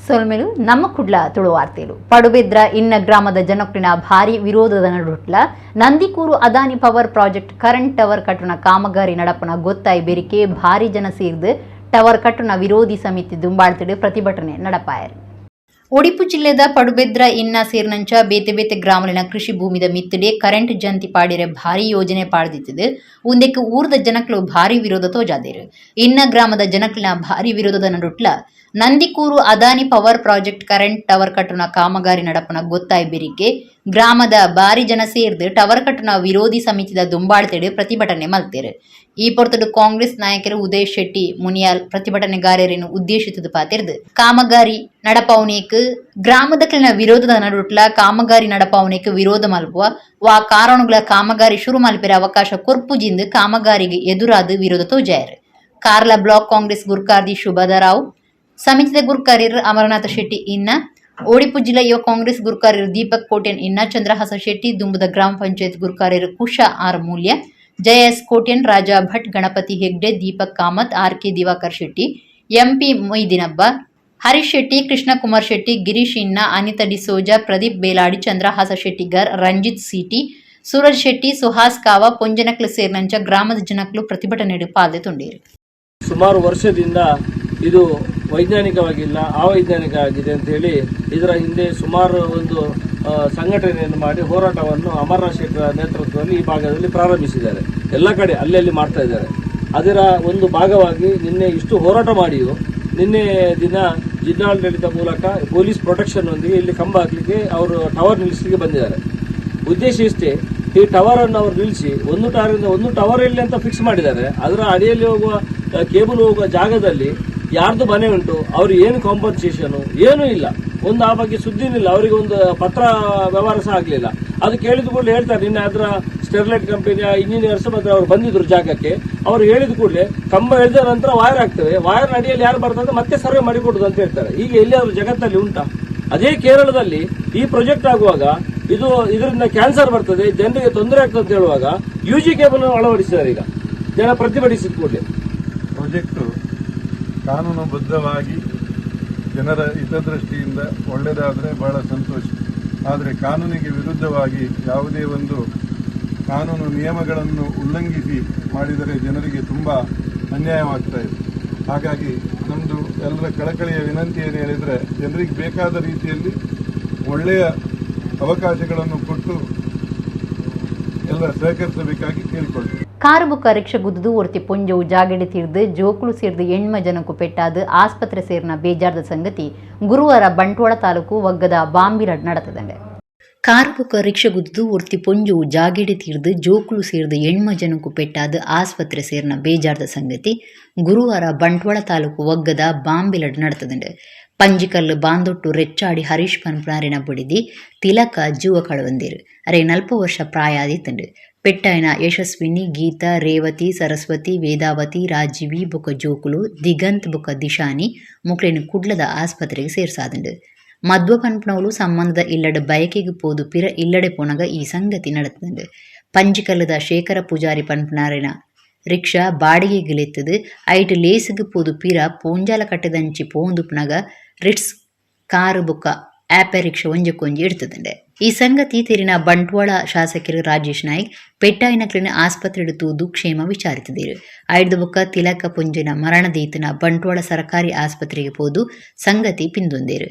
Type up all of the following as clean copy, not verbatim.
ಸೊಲ್ಮೆಲು. ನಮ್ಮ ಕುಡ್ಲ ತುಳುವಾರ್ತೆಲು. ಪಡುಬೆದ್ರ ಇನ್ನ ಗ್ರಾಮದ ಜನಕ್ಲಿನ ಭಾರಿ ವಿರೋಧದ ನಡುಟ್ಲ Nandikur Adani power project current tower ಕಟ್ಟುನ ಕಾಮಗಾರಿ ನಡಪುನ ಗೊತ್ತಾಯಿ ಬೆರಿಕೆ ಭಾರಿ ಜನ ಸೇರ್ದು ಟವರ್ ಕಟ್ಟುನ ವಿರೋಧಿ ಸಮಿತಿ ದುಂಬಾಳ್ತಿಡು ಪ್ರತಿಭಟನೆ ನಡಪಾಯರು. ಒಡಿಪು ಜಿಲ್ಲೆದ ಪಡುಬೆದ್ರ ಇನ್ನ ಸೇರ್ನಂಚ ಬೇತೆ ಬೇತೆ ಗ್ರಾಮಲಿನ ಕೃಷಿ ಭೂಮಿದ ಮಿತ್ತಡೆ ಕರೆಂಟ್ ಜಂತಿ ಪಾಡಿರೆ ಭಾರಿ ಯೋಜನೆ ಪಾಡ್ದಿತ್ತದು. ಉಂದೆಕ್ ಊರ್ದ ಜನಕ್ಲು ಭಾರಿ ವಿರೋಧ ತೋಜಾದೇರು. ಇನ್ನ ಗ್ರಾಮದ ಜನಕ್ಲಿನ ಭಾರಿ ವಿರೋಧದ ನಡುಟ್ಲ Nandikur Adani power project current tower ಕಟ್ಟುನ ಕಾಮಗಾರಿ ನಡಪುನ ಗೊತ್ತಾಯಿ ಬೆರಿಕೆ ಗ್ರಾಮದ ಬಾರಿ ಜನ ಸೇರ್ದು ಟವರ್ ಕಟ್ಟುನ ವಿರೋಧಿ ಸಮಿತಿದ ದುಂಬಾಳ್ತೆಡು ಪ್ರತಿಭಟನೆ ಮಲ್ತೇರು. ಈ ಪೊರ್ತುಡು ಕಾಂಗ್ರೆಸ್ ನಾಯಕರು ಉದಯ್ ಶೆಟ್ಟಿ ಮುನಿಯಾಲ್ ಪ್ರತಿಭಟನೆಗಾರರನ್ನು ಉದ್ದೇಶಿತದ ಪಾತೆರ್ದು, ಕಾಮಗಾರಿ ನಡಪಾವನೇಕ್ ಗ್ರಾಮದಕ್ಲಿನ ವಿರೋಧದ ನಡುಟ್ಲ ಕಾಮಗಾರಿ ನಡಪಾವನೇಕ್ ವಿರೋಧ ಮಲ್ಪುವ ವಾ ಕಾರಣಗಳ ಕಾಮಗಾರಿ ಶುರು ಮಲ್ಪಿರ ಅವಕಾಶ ಕೊರ್ಪುಜಿಂದು ಕಾಮಗಾರಿಗೆ ಎದುರಾದ ವಿರೋಧ ತೋಜಾಯರು. ಕಾರ್ಲ ಬ್ಲಾಕ್ ಕಾಂಗ್ರೆಸ್ ಗುರ್ಕಾರ್ದಿ ಶುಭದರಾವ್, ಸಮಿತಿದ ಗುರ್ಕಾರ್ಯರು ಅಮರನಾಥ ಶೆಟ್ಟಿ ಇನ್ನ, ಒಡಿಪು ಜಿಲ್ಲಾ ಯುವ ಕಾಂಗ್ರೆಸ್ ಗುರ್ಕಾರ್ಯರು ದೀಪಕ್ ಕೋಟ್ಯನ್ ಇನ್ನ, ಚಂದ್ರಹಾಸ ಶೆಟ್ಟಿ, ದುಂಬುದ ಗ್ರಾಮ ಪಂಚಾಯತ್ ಗುರ್ಕಾರ್ಯರು ಕುಶ ಆರ್ ಮೂಲ್ಯ, ಜಯಎಸ್ ಕೋಟ್ಯನ್, ರಾಜಾ ಭಟ್, ಗಣಪತಿ ಹೆಗ್ಡೆ, ದೀಪಕ್ ಕಾಮತ್, ಆರ್ ಕೆ ದಿವಾಕರ್ ಶೆಟ್ಟಿ, ಎಂಪಿ ಮೊಯ್ದಿನಬ್ಬ, ಹರೀಶ್ ಶೆಟ್ಟಿ, ಕೃಷ್ಣಕುಮಾರ್ ಶೆಟ್ಟಿ, ಗಿರೀಶ್ ಇನ್ನ, ಅನಿತಾ ಡಿಸೋಜಾ, ಪ್ರದೀಪ್ ಬೇಲಾಡಿ, ಚಂದ್ರಹಾಸ ಶೆಟ್ಟಿಗರ್, ರಂಜಿತ್ ಸಿಟಿ, ಸೂರಜ್ ಶೆಟ್ಟಿ, ಸುಹಾಸ್ ಕಾವ, ಪೊಂಜನಕ್ಲು ಸೇರಿನಂಚ ಗ್ರಾಮದ ಜನಕ್ಲು ಪ್ರತಿಭಟನೆ ಪಾಲ್ದೆ ಸುಮಾರು ವರ್ಷದಿಂದ ಇದು ವೈಜ್ಞಾನಿಕವಾಗಿಲ್ಲ, ಅವೈಜ್ಞಾನಿಕ ಆಗಿದೆ ಅಂತ ಹೇಳಿ ಇದರ ಹಿಂದೆ ಸುಮಾರು ಒಂದು ಸಂಘಟನೆಯನ್ನು ಮಾಡಿ ಹೋರಾಟವನ್ನು ಅಮರನಾಥ್ ಶೆಟ್ಟರ ನೇತೃತ್ವದಲ್ಲಿ ಈ ಭಾಗದಲ್ಲಿ ಪ್ರಾರಂಭಿಸಿದ್ದಾರೆ. ಎಲ್ಲ ಕಡೆ ಅಲ್ಲಲ್ಲಿ ಮಾಡ್ತಾ ಇದ್ದಾರೆ. ಅದರ ಒಂದು ಭಾಗವಾಗಿ ನಿನ್ನೆ ಇಷ್ಟು ಹೋರಾಟ ಮಾಡಿಯೂ ನಿನ್ನೆ ದಿನ ಜಿಲ್ಲಾಡಳಿತ ಮೂಲಕ ಪೊಲೀಸ್ ಪ್ರೊಟೆಕ್ಷನ್ ಒಂದಿಗೆ ಇಲ್ಲಿ ಕಂಬ ಹಾಕಲಿಕ್ಕೆ, ಅವರು ಟವರ್ ನಿಲ್ಲಿಸಲಿಕ್ಕೆ ಬಂದಿದ್ದಾರೆ. ಉದ್ದೇಶ ಇಷ್ಟೇ, ಈ ಟವರ್ ಅನ್ನು ಅವರು ನಿಲ್ಲಿಸಿ ಒಂದು ಟವರ್ ಒಂದು ಟವರ್ ಎಲ್ಲಿ ಅಂತ ಫಿಕ್ಸ್ ಮಾಡಿದ್ದಾರೆ. ಅದರ ಅಡಿಯಲ್ಲಿ ಹೋಗುವ ಕೇಬಲ್ ಹೋಗುವ ಜಾಗದಲ್ಲಿ ಯಾರ್ದು ಮನೆ ಉಂಟು, ಅವ್ರು ಏನು ಕಾಂಪನ್ಸೇಷನ್ ಏನೂ ಇಲ್ಲ. ಒಂದು ಆ ಬಗ್ಗೆ ಸುದ್ದಿನಿಲ್ಲ. ಅವರಿಗೆ ಒಂದು ಪತ್ರ ವ್ಯವಹಾರ ಸಹ ಆಗಲಿಲ್ಲ. ಅದು ಕೇಳಿದ ಕೂಡಲೇ ಹೇಳ್ತಾರೆ, ನಿನ್ನೆ ಅದರ ಸ್ಟೆರ್ಲೈಟ್ ಕಂಪನಿಯ ಇಂಜಿನಿಯರ್ಸ್ ಮತ್ತೆ ಅವರು ಬಂದಿದ್ರು ಜಾಗಕ್ಕೆ. ಅವರು ಹೇಳಿದ ಕೂಡಲೇ ಕಂಬ ಎಳೆದ ನಂತರ ವೈರ್ ಆಗ್ತವೆ, ವೈರ್ ಅಡಿಯಲ್ಲಿ ಯಾರು ಬರ್ತದೆ ಮತ್ತೆ ಸರ್ವೆ ಮಾಡಿ ಕೊಡುದು ಅಂತ ಹೇಳ್ತಾರೆ. ಈಗ ಎಲ್ಲಿಯಾದ್ರೂ ಜಗತ್ತಲ್ಲಿ ಉಂಟಾ? ಅದೇ ಕೇರಳದಲ್ಲಿ ಈ ಪ್ರಾಜೆಕ್ಟ್ ಆಗುವಾಗ ಇದು ಇದರಿಂದ ಕ್ಯಾನ್ಸರ್ ಬರ್ತದೆ, ಜನರಿಗೆ ತೊಂದರೆ ಆಗ್ತದೆ ಅಂತ ಹೇಳುವಾಗ ಯುಜಿ ಕೇಬಲ್ ಅಳವಡಿಸಿದ್ದಾರೆ. ಈಗ ಜನ ಪ್ರತಿಭಟಿಸಿದ ಕೂಡಲೇ ಪ್ರಾಜೆಕ್ಟು ಕಾನೂನುಬದ್ಧವಾಗಿ ಜನರ ಹಿತದೃಷ್ಟಿಯಿಂದ ಒಳ್ಳೆಯದಾದರೆ ಬಹಳ ಸಂತೋಷ. ಆದರೆ ಕಾನೂನಿಗೆ ವಿರುದ್ಧವಾಗಿ ಯಾವುದೇ ಒಂದು ಕಾನೂನು ನಿಯಮಗಳನ್ನು ಉಲ್ಲಂಘಿಸಿ ಮಾಡಿದರೆ ಜನರಿಗೆ ತುಂಬ ಅನ್ಯಾಯವಾಗ್ತಾ ಇದೆ. ಹಾಗಾಗಿ ನಮ್ಮದು ಎಲ್ಲರ ಕಳಕಳಿಯ ವಿನಂತಿ ಏನು ಹೇಳಿದರೆ, ಜನರಿಗೆ ಬೇಕಾದ ರೀತಿಯಲ್ಲಿ ಒಳ್ಳೆಯ ಅವಕಾಶಗಳನ್ನು ಕೊಟ್ಟು ಎಲ್ಲ ಸಹಕರಿಸಬೇಕಾಗಿ ಕೇಳಿಕೊಳ್ತೀವಿ. ಕಾರು ಬುಕ್ಕ ರಿಕ್ಷಾ ಗುದ್ದುದು ಒರ್ತಿ ಪೊಂಜವು ಜಾಗೆಡೆ ತೀರ್ದು, ಜೋಕುಲು ಸೇರ್ದು ಎಣ್ಮ ಜನಕ್ಕೂ ಪೆಟ್ಟಾದು ಆಸ್ಪತ್ರೆ ಸೇರಿನ ಬೇಜಾರ್ದ ಸಂಗತಿ ಗುರುವಾರ ಬಂಟ್ವಾಳ ತಾಲೂಕು ವಗ್ಗದ ಬಾಂಬಿಲಡ್ ನಡೆತದಂಡೆ. ಕಾರು ಬುಕ್ಕ ರಿಕ್ಷಾ ಗುದ್ದುದು ಒರ್ತಿ ಪೊಂಜವು ಜಾಗೆಡೆ ತೀರ್ದು, ಜೋಕುಲು ಸೇರ್ದು ಎಣ್ಮ ಜನಕ್ಕೂ ಪೆಟ್ಟಾದು ಆಸ್ಪತ್ರೆ ಸೇರಿನ ಬೇಜಾರ್ದ ಸಂಗತಿ ಗುರುವಾರ ಬಂಟ್ವಾಳ ತಾಲೂಕು ವಗ್ಗದ ಬಾಂಬಿಲಡ್ ನಡೆತದಂಡೆ. ಪಂಜಿಕಲ್ಲು ಬಾಂದೊಟ್ಟು ರೆಚ್ಚಾಡಿ ಹರೀಶ್ ಪನ್ಪುನಾರಿನ ಬುಡಿದಿ ತಿಲಕ ಜೀವ ಕಳವಂದಿರು. ಅರೆ 40 ವರ್ಷ ಪ್ರಾಯ ಆದಿತ್ತುಂಡು. ಪೆಟ್ಟಾಯಿನ ಯಶಸ್ವಿನಿ, ಗೀತಾ, ರೇವತಿ, ಸರಸ್ವತಿ, ವೇದಾವತಿ, ರಾಜೀವಿ ಬೊಕ ಜೋಕುಲು ದಿಗಂತ್ ಬೊಕ ದಿಶಾನಿ ಮೊಕ್ಲೆನ್ ಕುಡ್ಲದ ಆಸ್ಪತ್ರೆಗೆ ಸೇರ್ಸಾದುಂಡು. ಮದ್ವ ಪನ್ಪುನವುಲು ಸಂಬಂಧದ ಇಲ್ಲಡೆ ಬಯಕೆಗೆ ಪೋದು ಪಿರ ಇಲ್ಲಡೆ ಪೋನಗ ಈ ಸಂಗತಿ ನಡತುಂಡು. ಪಂಜಿಕಲ್ಲದ ಶೇಖರ ಪೂಜಾರಿ ಪನ್ಪುನಾರಿನ ರಿಕ್ಷಾ ಬಾಡಿಗೆಗೆ ಲೆತ್ತದು ಐಟ್ ಲೇಸುಗು ಪೋದು ಪಿರ ಪೂಂಜಾಲ ಕಟ್ಟೆದಂಚಿ ಪೋಂದುಪುನಗ ರಿಟ್ಸ್ ಕಾರು ಬೊಕ್ಕ ಆಪೆ ರಿಕ್ಷಾ ಒಂಜಕ್ಕೊಂಜಿ ಇಡ್ತದಂಡೆ. ಈ ಸಂಗತಿ ತೆರಿನ ಬಂಟ್ವಾಳ ಶಾಸಕರು ರಾಜೇಶ್ ನಾಯ್ಕ್ ಪೆಟ್ಟಾಯಿನಕ್ಲಿನ ಆಸ್ಪತ್ರೆಡ್ ತೂದು ಕ್ಷೇಮ ವಿಚಾರಿಸಿದರು. ಐಡ್ದು ಬೊಕ್ಕ ತಿಲಕ ಪೊಂಜಿನ ಮರಣ ದೀತನ ಬಂಟ್ವಾಳ ಸರಕಾರಿ ಆಸ್ಪತ್ರೆಗೆ ಪೋದು ಸಂಗತಿ ಪಿಂದೊಂದೇರು.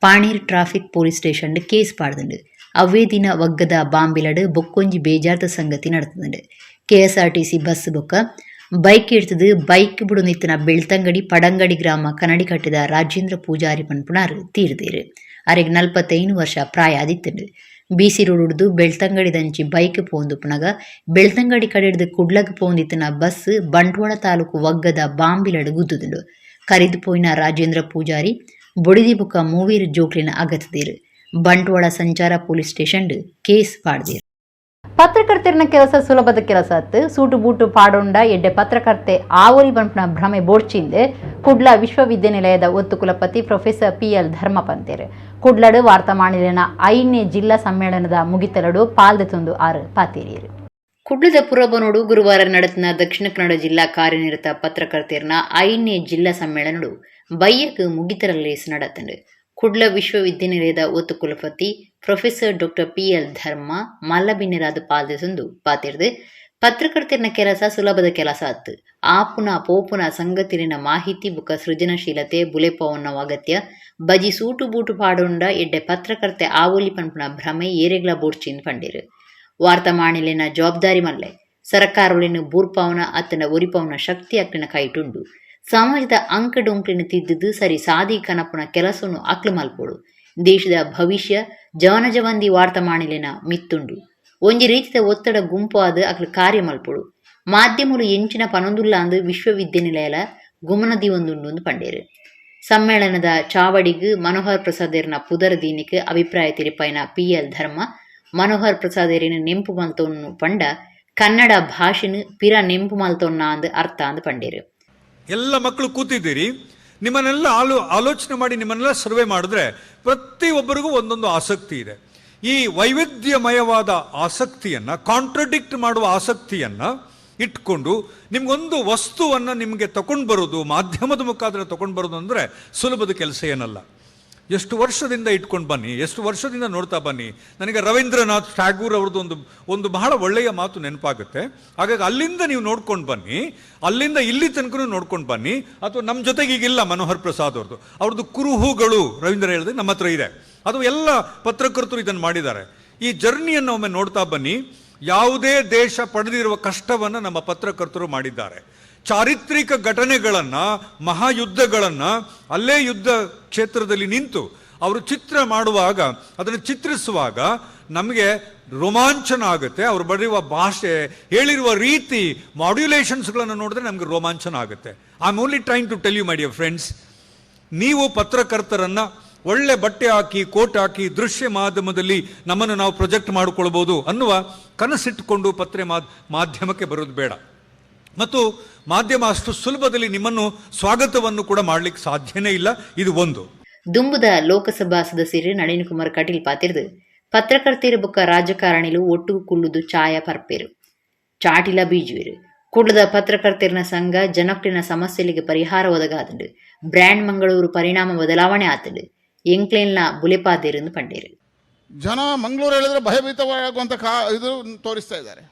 ಪಾಣೀರ್ ಟ್ರಾಫಿಕ್ ಪೊಲೀಸ್ ಸ್ಟೇಷನ್ ಕೇಸ್ ಪಾಡ್ದುಂಡು. ಅವ್ವೇ ದಿನ ವಗ್ಗದ ಬಾಂಬಿಲಡ್ ಬೊಕ್ಕೊಂಜಿ ಬೇಜಾರ್ದ ಸಂಗತಿ ನಡತದಂಡು. ಕೆಎಸ್ಆರ್ಟಿಸಿ ಬಸ್ ಬೊಕ್ಕ ಬೈಕ್ ಇಡ್ತದು ಬೈಕ್ ಬುಡು ನಿತ್ತಿನ ಬೆಳ್ತಂಗಡಿ ಪಡಂಗಡಿ ಗ್ರಾಮ ಕನ್ನಡಿ ಕಟ್ಟಿದ ರಾಜೇಂದ್ರ ಪೂಜಾರಿ ಪನ್ಪುನಾರ್ ತೀರ್ದೇರು. ಅರೆಗ್ 45 ವರ್ಷ ಪ್ರಾಯ ಆದಿತ್ತುಂಡು. ಬಿಸಿ ರೋಡ್ ಹಿಡ್ದು ಬೆಳ್ತಂಗಡಿ ದಂಚಿ ಬೈಕ್ ಪೋಂದುಪುನಗ ಬೆಳ್ತಂಗಡಿ ಕಡೆ ಹಿಡ್ದು ಕುಡ್ಲಗ್ ಪೋಂದಿತ್ತಿನ ಬಸ್ ಬಂಟ್ವಾಳ ತಾಲೂಕು ವಗ್ಗದ ಬಾಂಬಿಲಡ್ ಗುದ್ದುದುಂಡು. ಕರಿದು ಪೋಯಿನ ರಾಜೇಂದ್ರ ಪೂಜಾರಿ ಬೊಡಿದಿ ಬೊಕ್ಕ ಮೂವೀರ್ ಜೋಕ್ಲಿನ ಅಗತದೇರು. ಬಂಟ್ವಾಳ ಸಂಚಾರ ಪೊಲೀಸ್ ಸ್ಟೇಷನ್ ಕೇಸ್ ಪಾಡ್ದೇರು. ಪತ್ರಕರ್ತರನ ಕೆಲಸ ಸುಲಭದ ಕೆಲಸ ಅತ್ತು. ಸೂಟು ಬೂಟು ಪಾಡೊಂಡ ಎಡ್ಡೆ ಪತ್ರಕರ್ತೆ ಆವೊಲಿ ಪನ್ಪುನ ಭ್ರಮೆ ಬೋಡ್ಚಿಂದು ಕುಡ್ಲ ವಿಶ್ವವಿದ್ಯಾನಿಲಯದ ಒತ್ತು ಕುಲಪತಿ ಪ್ರೊಫೆಸರ್ ಪಿ.ಎಲ್. ಧರ್ಮ ಪಂತೇರು. ಕುಡ್ಲಡು ವಾರ್ತಾಮಾಣಿಲಿನ 5ನೇ ಜಿಲ್ಲಾ ಸಮ್ಮೇಳನದ ಮುಗಿತಲಡು ಪಾಲ್ದೆತೊಂದು ಆರು ಪಾತೇರಿಯರು. ಕುಡ್ಲದ ಪುರಬನೋಡು ಗುರುವಾರ ನಡೆತನ ದಕ್ಷಿಣ ಕನ್ನಡ ಜಿಲ್ಲಾ ಕಾರ್ಯನಿರತ ಪತ್ರಕರ್ತೆರ್ನ 5ನೇ ಜಿಲ್ಲಾ ಸಮ್ಮೇಳನಡು ಬಯ್ಯಕ್ ಮುಗಿತರಲೇಸ್ ನಡತಂಡು. Kudla ವಿಶ್ವವಿದ್ಯಾನಿಲಯದ ಒತ್ತು ಕುಲಪತಿ ಪ್ರೊಫೆಸರ್ ಡಾ ಪಿಎಲ್ ಧರ್ಮ ಮಲ್ಲ ಬಿನ್ನೆರಾದ್ ಪಾಲ್ದೆತೊಂದು ಪಾತೆರ್ದ್, ಪತ್ರಕರ್ತೆರ್ನ ಕೆಲಸ ಸುಲಭದ ಕೆಲಸ ಅತ್ತ್. ಆಪುನ ಪೋಪುನ ಸಂಗತಿಲೆನ ಮಾಹಿತಿ ಬೊಕ್ಕ ಸೃಜನಶೀಲತೆ ಬುಲೆಪಾವುನವು ಅಗತ್ಯ. ಬಜಿ ಸೂಟು ಬೂಟು ಪಾಡೊಂಡ ಎಡ್ಡೆ ಪತ್ರಕರ್ತೆ ಆವೊಲಿ ಪನ್ಪುನ ಭ್ರಮೆ ಏರೆಗ್ಲಾ ಬೋಡ್ಚಿಂದ್ ಪಂಡೆರ್. ವಾರ್ತಾಮಾಣಿಲೆನ ಜವಾಬ್ದಾರಿ ಮಲ್ಲೆ. ಸರಕಾರೊಲೆನ್ ಬೂರ್ಪಾವುನ ಅತ್ತ್ಂಡ ಒರಿಪಾವುನ ಶಕ್ತಿ ಅಕ್ಲೆನ ಕೈಟುಂಡು. ಸಮಾಜದ ಅಂಕ ಡೊಂಕ್ಲೆನ್ ತಿದ್ದುದು ಸರಿ ಸಾದಿಗ್ ಕನಪುನ ಕೆಲಸೊನು ಅಕ್ಲು ಮಲ್ಪೊಡು. ದೇಶದ ಭವಿಷ್ಯ ಜವನ ಜವಂದಿ ವಾರ್ತಾಮಾಣಿಲೆನ ಮಿತ್ತುಂಡು. ಒಂಜಿ ರೀತಿದ ಒತ್ತಡ ಗುಂಪು ಆದ್ ಅಕ್ಲು ಕಾರ್ಯ ಮಲ್ಪೊಡು. ಮಾಧ್ಯಮೊಲು ಎಂಚಿನ ಪನೊಂದುಲ್ಲಾಂದ್ ವಿಶ್ವವಿದ್ಯಾನಿಲಯಲ ಗುಮನ ದೀವೊಂದುಂಡು ಪಂಡೆರ್. ಸಮ್ಮೇಳನದ ಚಾವಡಿಗ್ ಮನೋಹರ್ ಪ್ರಸಾದೆರ್ನ ಪುದರ್ ದೀನಿಕ್ ಅಭಿಪ್ರಾಯ ತೆರಿಪಾಯಿನ ಪಿ.ಎಲ್ ಧರ್ಮ, ಮನೋಹರ್ ಪ್ರಸಾದೆರೆನ್ ನೆಂಪು ಮಲ್ತೊನ್ನು ಪಂಡ ಕನ್ನಡ ಭಾಷೆನ್ ಪಿರ ನೆಂಪು ಮಲ್ತೊನ್ನಾಂದ್ ಅರ್ಥ ಅಂದ್ ಪಂಡೆರ್. ಎಲ್ಲ ಮಕ್ಕಳು ಕೂತಿದ್ದೀರಿ. ನಿಮ್ಮನ್ನೆಲ್ಲ ಆಲೋಚನೆ ಮಾಡಿ ನಿಮ್ಮನ್ನೆಲ್ಲ ಸರ್ವೆ ಮಾಡಿದ್ರೆ ಪ್ರತಿಯೊಬ್ಬರಿಗೂ ಒಂದೊಂದು ಆಸಕ್ತಿ ಇದೆ. ಈ ವೈವಿಧ್ಯಮಯವಾದ ಆಸಕ್ತಿಯನ್ನು, ಕಾಂಟ್ರಡಿಕ್ಟ್ ಮಾಡುವ ಆಸಕ್ತಿಯನ್ನು ಇಟ್ಕೊಂಡು ನಿಮಗೊಂದು ವಸ್ತುವನ್ನು ನಿಮಗೆ ತಗೊಂಡು ಬರೋದು, ಮಾಧ್ಯಮದ ಮುಖಾಂತರ ತಗೊಂಡು ಬರೋದು ಅಂದರೆ ಸುಲಭದ ಕೆಲಸ ಏನಲ್ಲ. ಎಷ್ಟು ವರ್ಷದಿಂದ ಇಟ್ಕೊಂಡು ಬನ್ನಿ, ಎಷ್ಟು ವರ್ಷದಿಂದ ನೋಡ್ತಾ ಬನ್ನಿ. ನನಗೆ ರವೀಂದ್ರನಾಥ್ ಟ್ಯಾಗೂರ್ ಅವ್ರದ್ದು ಒಂದು ಒಂದು ಬಹಳ ಒಳ್ಳೆಯ ಮಾತು ನೆನಪಾಗುತ್ತೆ. ಹಾಗಾಗಿ ಅಲ್ಲಿಂದ ನೀವು ನೋಡ್ಕೊಂಡು ಬನ್ನಿ, ಅಲ್ಲಿಂದ ಇಲ್ಲಿ ತನಕ ನೋಡ್ಕೊಂಡು ಬನ್ನಿ. ಅಥವಾ ನಮ್ಮ ಜೊತೆಗೆ ಈಗಿಲ್ಲ ಮನೋಹರ್ ಪ್ರಸಾದ್ ಅವ್ರದ್ದು, ಅವ್ರದ್ದು ಕುರುಹುಗಳು ರವೀಂದ್ರ ಹೇಳಿದ್ರೆ ನಮ್ಮ ಹತ್ರ ಇದೆ. ಅದು ಎಲ್ಲ ಪತ್ರಕರ್ತರು ಇದನ್ನು ಮಾಡಿದ್ದಾರೆ. ಈ ಜರ್ನಿಯನ್ನು ಒಮ್ಮೆ ನೋಡ್ತಾ ಬನ್ನಿ. ಯಾವುದೇ ದೇಶ ಪಡೆದಿರುವ ಕಷ್ಟವನ್ನು ನಮ್ಮ ಪತ್ರಕರ್ತರು ಮಾಡಿದ್ದಾರೆ. ಚಾರಿತ್ರಿಕ ಘಟನೆಗಳನ್ನು, ಮಹಾಯುದ್ಧಗಳನ್ನು ಅಲ್ಲೇ ಯುದ್ಧ ಕ್ಷೇತ್ರದಲ್ಲಿ ನಿಂತು ಅವರು ಚಿತ್ರ ಮಾಡುವಾಗ, ಅದನ್ನು ಚಿತ್ರಿಸುವಾಗ ನಮಗೆ ರೋಮಾಂಚನ ಆಗುತ್ತೆ. ಅವರು ಬರೆಯುವ ಭಾಷೆ, ಹೇಳಿರುವ ರೀತಿ, ಮಾಡ್ಯುಲೇಷನ್ಸ್ಗಳನ್ನು ನೋಡಿದ್ರೆ ನಮಗೆ ರೋಮಾಂಚನ ಆಗುತ್ತೆ. I am only trying to tell you, my dear friends, ನೀವು ಪತ್ರಕರ್ತರನ್ನು ಒಳ್ಳೆ ಬಟ್ಟೆ ಹಾಕಿ, ಕೋಟ್ ಹಾಕಿ, ದೃಶ್ಯ ಮಾಧ್ಯಮದಲ್ಲಿ ನಮ್ಮನ್ನು ನಾವು ಪ್ರೊಜೆಕ್ಟ್ ಮಾಡಿಕೊಳ್ಬೋದು ಅನ್ನುವ ಕನಸಿಟ್ಟುಕೊಂಡು ಪತ್ರೆ ಮಾಧ್ಯಮಕ್ಕೆ ಬರೋದು ಬೇಡ. ಮತ್ತು ಮಾಧ್ಯಮ ಅಷ್ಟು ಸುಲಭದಲ್ಲಿ ನಿಮ್ಮನ್ನು ಸ್ವಾಗತವನ್ನು ಕೂಡ ಮಾಡಲಿಕ್ಕೆ ಸಾಧ್ಯನೇ ಇಲ್ಲ. ಇದು ಒಂದು. ದುಂಬುದ ಲೋಕಸಭಾ ಸದಸ್ಯರು ನಳಿನ್ ಕುಮಾರ್ ಕಟೀಲ್ ಪಾತೆರ್ದ್, ಪತ್ರಕರ್ತೆರು ಬೊಕ್ಕ ರಾಜಕಾರಣಿಲು ಒಟ್ಟು ಕುಲ್ಲುದು ಚಾಯ ಪರ್ಪೆರು, ಚಾಟಿಲ ಬೀಜುವೆರು. ಕುಡ್ಲದ ಪತ್ರಕರ್ತೆರ್ನ ಸಂಘ ಜನಕ್ಲೆನ ಸಮಸ್ಯೆಗಳಿಗೆ ಪರಿಹಾರ ಒದಗಾದುಂಡು. ಬ್ರ್ಯಾಂಡ್ ಮಂಗಳೂರು ಪರಿಣಾಮ ಬದಲಾವಣೆ ಆತುಂಡು. ಎಂಕ್ಲೆನ್ಲ ಬುಲೆಪಾದೆರ್ ಪಂಡೆರ್. ಜನ ಮಂಗಳೂರು ಹೇಳಿದ್ರೆ ಭಯಭೀತವಾಗುವಂಥ ಇದು ತೋರಿಸ್ತಾ ಇದ್ದಾರೆ.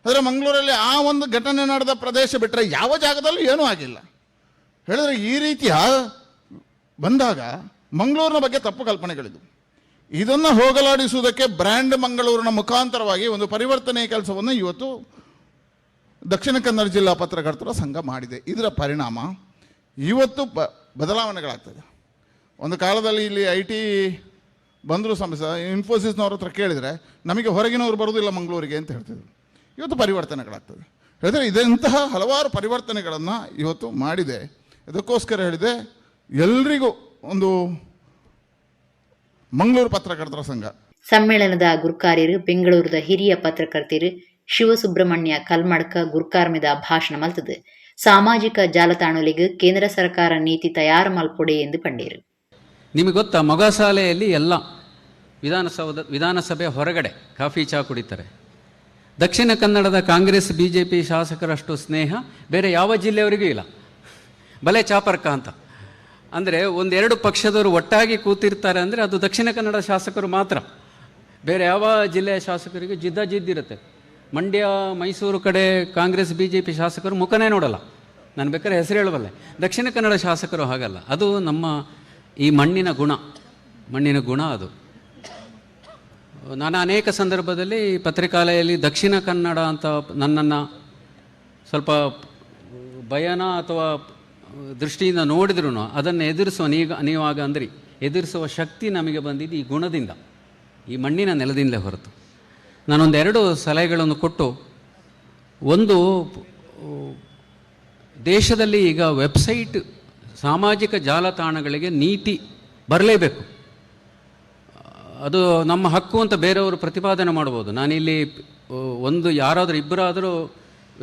ಆದರೆ ಮಂಗಳೂರಲ್ಲಿ ಆ ಒಂದು ಘಟನೆ ನಡೆದ ಪ್ರದೇಶ ಬಿಟ್ಟರೆ ಯಾವ ಜಾಗದಲ್ಲೂ ಏನೂ ಆಗಿಲ್ಲ. ಹೇಳಿದ್ರೆ ಈ ರೀತಿಯ ಬಂದಾಗ ಮಂಗಳೂರಿನ ಬಗ್ಗೆ ತಪ್ಪು ಕಲ್ಪನೆಗಳಿದು. ಇದನ್ನು ಹೋಗಲಾಡಿಸುವುದಕ್ಕೆ ಬ್ರ್ಯಾಂಡ್ ಮಂಗಳೂರಿನ ಮುಖಾಂತರವಾಗಿ ಒಂದು ಪರಿವರ್ತನೆಯ ಕೆಲಸವನ್ನು ಇವತ್ತು ದಕ್ಷಿಣ ಕನ್ನಡ ಜಿಲ್ಲಾ ಪತ್ರಕರ್ತರ ಸಂಘ ಮಾಡಿದೆ. ಇದರ ಪರಿಣಾಮ ಇವತ್ತು ಬದಲಾವಣೆಗಳಾಗ್ತದೆ. ಒಂದು ಕಾಲದಲ್ಲಿ ಇಲ್ಲಿ IT ಬಂದರೂ ಸಮಸ್ಯೆ, ಇನ್ಫೋಸಿಸ್ನವ್ರ ಹತ್ರ ಕೇಳಿದರೆ ನಮಗೆ ಹೊರಗಿನವರು ಬರೋದಿಲ್ಲ ಮಂಗಳೂರಿಗೆ ಅಂತ ಹೇಳ್ತಿದ್ರು. ಇವತ್ತು ಪರಿವರ್ತನೆಗಳಾಗ್ತದೆ. ಹೇಳಿದರೆ ಇದೆಂತಹ ಹಲವಾರು ಪರಿವರ್ತನೆಗಳನ್ನು ಇವತ್ತು ಮಾಡಿದೆ. ಇದಕ್ಕೋಸ್ಕರ ಹೇಳಿದೆ, ಎಲ್ರಿಗೂ ಒಂದು ಮಂಗಳೂರು ಪತ್ರಕರ್ತರ ಸಂಘ. ಸಮ್ಮೇಳನದ ಗುರ್ಕಾರ್ಯರು ಬೆಂಗಳೂರದ ಹಿರಿಯ ಪತ್ರಕರ್ತೆರು ಶಿವಸುಬ್ರಹ್ಮಣ್ಯ ಕಲ್ಮಡ್ಕ ಗುರ್ಕಾರ್ಮೆದ ಭಾಷಣ ಮಲ್ತದು ಸಾಮಾಜಿಕ ಜಾಲತಾಣೊಲೆಗ್ ಕೇಂದ್ರ ಸರ್ಕಾರ ನೀತಿ ತಯಾರು ಮಲ್ಪೊಡೆ ಎಂದು ಪಂಡೇರು. ನಿಮಗೆ ಗೊತ್ತಾ, ಮೊಗಸಾಲೆಯಲ್ಲಿ ಎಲ್ಲ ವಿಧಾನಸಭೆ ಹೊರಗಡೆ ಕಾಫಿ ಚಹಾ ಕುಡಿತಾರೆ. ದಕ್ಷಿಣ ಕನ್ನಡದ ಕಾಂಗ್ರೆಸ್ ಬಿಜೆಪಿ ಶಾಸಕರಷ್ಟು ಸ್ನೇಹ ಬೇರೆ ಯಾವ ಜಿಲ್ಲೆಯವರಿಗೂ ಇಲ್ಲ. ಭಲೆ ಚಾಪರ್ಕ ಅಂತ ಅಂದರೆ ಒಂದೆರಡು ಪಕ್ಷದವರು ಒಟ್ಟಾಗಿ ಕೂತಿರ್ತಾರೆ ಅಂದರೆ ಅದು ದಕ್ಷಿಣ ಕನ್ನಡ ಶಾಸಕರು ಮಾತ್ರ. ಬೇರೆ ಯಾವ ಜಿಲ್ಲೆಯ ಶಾಸಕರಿಗೂ ಜಿದ್ದಿರುತ್ತೆ. ಮಂಡ್ಯ, ಮೈಸೂರು ಕಡೆ ಕಾಂಗ್ರೆಸ್ ಬಿಜೆಪಿ ಶಾಸಕರು ಮುಖನೇ ನೋಡಲ್ಲ, ನಾನು ಬೇಕಾದ್ರೆ ಹೆಸರು ಹೇಳಬಲ್ಲೆ. ದಕ್ಷಿಣ ಕನ್ನಡ ಶಾಸಕರು ಹಾಗಲ್ಲ. ಅದು ನಮ್ಮ ಈ ಮಣ್ಣಿನ ಗುಣ, ಮಣ್ಣಿನ ಗುಣ ಅದು. ನಾನು ಅನೇಕ ಸಂದರ್ಭದಲ್ಲಿ ಪತ್ರಿಕಾಲಯಲ್ಲಿ ದಕ್ಷಿಣ ಕನ್ನಡ ಅಂತ ನನ್ನನ್ನು ಸ್ವಲ್ಪ ಭಯನ ಅಥವಾ ದೃಷ್ಟಿಯಿಂದ ನೋಡಿದ್ರೂ ಅದನ್ನು ಎದುರಿಸುವ ನೀವಾಗ ಅಂದ್ರಿ, ಎದುರಿಸುವ ಶಕ್ತಿ ನಮಗೆ ಬಂದಿದ್ದು ಈ ಗುಣದಿಂದ, ಈ ಮಣ್ಣಿನ ನೆಲದಿಂದಲೇ ಹೊರತು. ನಾನೊಂದೆರಡು ಸಲಹೆಗಳನ್ನು ಕೊಟ್ಟು, ಒಂದು, ದೇಶದಲ್ಲಿ ಈಗ ವೆಬ್ಸೈಟ್, ಸಾಮಾಜಿಕ ಜಾಲತಾಣಗಳಿಗೆ ನೀತಿ ಬರಲೇಬೇಕು. ಅದು ನಮ್ಮ ಹಕ್ಕು ಅಂತ ಬೇರೆಯವರು ಪ್ರತಿಪಾದನೆ ಮಾಡ್ಬೋದು. ನಾನಿಲ್ಲಿ ಒಂದು ಯಾರಾದರೂ ಇಬ್ಬರಾದರೂ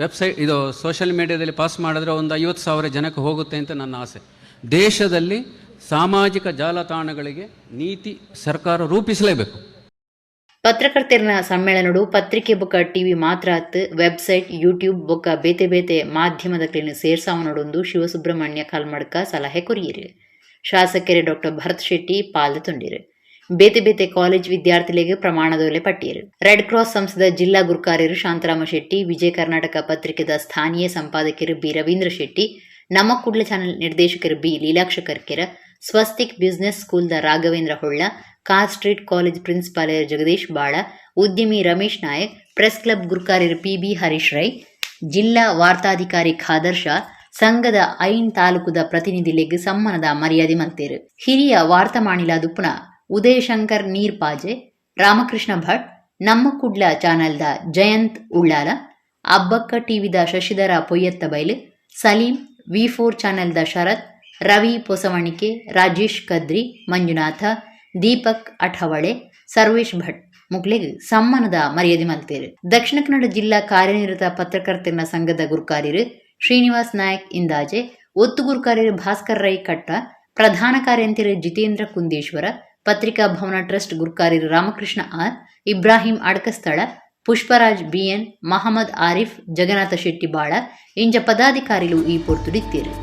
ವೆಬ್ಸೈಟ್ ಇದು ಸೋಷಿಯಲ್ ಮೀಡಿಯಾದಲ್ಲಿ ಪಾಸ್ ಮಾಡಿದ್ರೆ ಒಂದು 50,000 ಜನಕ್ಕೆ ಹೋಗುತ್ತೆ ಅಂತ ನನ್ನ ಆಸೆ. ದೇಶದಲ್ಲಿ ಸಾಮಾಜಿಕ ಜಾಲತಾಣಗಳಿಗೆ ನೀತಿ ಸರ್ಕಾರ ರೂಪಿಸಲೇಬೇಕು. ಪತ್ರಕರ್ತೆರ್ನ ಸಮ್ಮೇಳನಡು ಪತ್ರಿಕೆ ಬೊಕ್ಕ ಟಿವಿ ಮಾತ್ರ ಅತ್, ವೆಬ್ಸೈಟ್, ಯೂಟ್ಯೂಬ್ ಬೊಕ್ಕ ಬೇತೆ ಬೇತೆ ಮಾಧ್ಯಮದಕ್ಲೆನ್ ಸೇರ್ಸಾವನೊಡೊಂದು ಶಿವಸುಬ್ರಹ್ಮಣ್ಯ ಕಲ್ಮಡ್ಕ ಸಲಹೆ ಕೊರಿಯೆರು. ಶಾಸಕೆರ್ ಡಾಕ್ಟರ್ ಭರತ್ ಶೆಟ್ಟಿ ಪಾಲ್ ತುಂಡಿರು. ಬೇತೆ ಬೇತೆ ಕಾಲೇಜ್ ವಿದ್ಯಾರ್ಥಿಲೆಗ್ ಪ್ರಮಾಣದೋಲೆ ಪಟ್ಟಿಯರು. ರೆಡ್ ಕ್ರಾಸ್ ಸಂಸ್ಥೆದ ಜಿಲ್ಲಾ ಗುರ್ಕಾರ್ಯರು ಶಾಂತರಾಮ ಶೆಟ್ಟಿ, ವಿಜಯ ಕರ್ನಾಟಕ ಪತ್ರಿಕೆದ ಸ್ಥಾನೀಯ ಸಂಪಾದಕರು ಬಿ ರವೀಂದ್ರ ಶೆಟ್ಟಿ, ನಮ್ಮ ಕುಡ್ಲ ಚಾನೆಲ್ ನಿರ್ದೇಶಕರು ಬಿ ಲೀಲಾಕ್ಷ ಕರ್ಕೆರ, ಸ್ವಸ್ತಿಕ್ ಬಿಸಿನೆಸ್ ಸ್ಕೂಲ್ದ Raghavendra Holla, car street college principal Jagadish Bala, ಉದ್ಯಮಿ ರಮೇಶ್ ನಾಯಕ್, ಪ್ರೆಸ್ ಕ್ಲಬ್ ಗುರ್ಕಾರ್ಯರು ಪಿಬಿ ಹರೀಶ್ ರೈ, ಜಿಲ್ಲಾ ವಾರ್ತಾಧಿಕಾರಿ ಖಾದರ್ ಶಾ, ಸಂಘದ ಐನ್ ತಾಲೂಕುದ ಪ್ರತಿನಿಧಿಲೆಗ್ ಸಮ್ಮನದ ಮರ್ಯಾದೆ ಮಲ್ತೇರು. ಹಿರಿಯ ವಾರ್ತಾಮಾಣಿಲ ದುಪ್ಪುನ ಉದಯಶಂಕರ್ ನೀರ್ಪಾಜೆ, ರಾಮಕೃಷ್ಣ ಭಟ್, ನಮ್ಮ ಕುಡ್ಲ ಚಾನೆಲ್ದ ಜಯಂತ್ ಉಳ್ಳಾಲ, ಅಬ್ಬಕ್ಕ ಟಿವಿದ ಶಶಿಧರ ಪೊಯ್ಯತ್ತಬೈಲು, ಸಲೀಂ, ವಿ4 ಚಾನೆಲ್ದ ಶರತ್, ರವಿ ಪೊಸವಣಿಕೆ, ರಾಜೇಶ್ ಕದ್ರಿ, ಮಂಜುನಾಥ, ದೀಪಕ್ ಅಠವಳೆ, ಸರ್ವೇಶ್ ಭಟ್ ಮುಕ್ಲೆಗ್ ಸಮ್ಮನದ ಮರ್ಯಾದೆ ಮಲ್ತೇರು. ದಕ್ಷಿಣ ಕನ್ನಡ ಜಿಲ್ಲಾ ಕಾರ್ಯನಿರತ ಪತ್ರಕರ್ತರ ಸಂಘದ ಗುರ್ಕಾರ್ಯರು ಶ್ರೀನಿವಾಸ್ ನಾಯಕ್ ಇಂದಾಜೆ, ಒತ್ತು ಗುರ್ಕಾರ್ಯರು ಭಾಸ್ಕರ್ ರೈ ಕಟ್ಟ, ಪ್ರಧಾನ ಕಾರ್ಯಂತಿರು ಜಿತೇಂದ್ರ ಕುಂದೇಶ್ವರ, ಪತ್ರಿಕಾ ಭವನ ಟ್ರಸ್ಟ್ ಗುರ್ಕಾರ್ಯರು ರಾಮಕೃಷ್ಣ ಆರ್, ಇಬ್ರಾಹಿಂ ಅಡಕಸ್ಥಳ, ಪುಷ್ಪರಾಜ್ ಬಿಎನ್, ಮಹಮ್ಮದ್ ಆರಿಫ್, ಜಗನ್ನಾಥ ಶೆಟ್ಟಿ ಬಾಳ ಇಂಚ ಪದಾಧಿಕಾರಿಲು ಈ ಪೊರ್ತುಡಿತ್ತೀರು.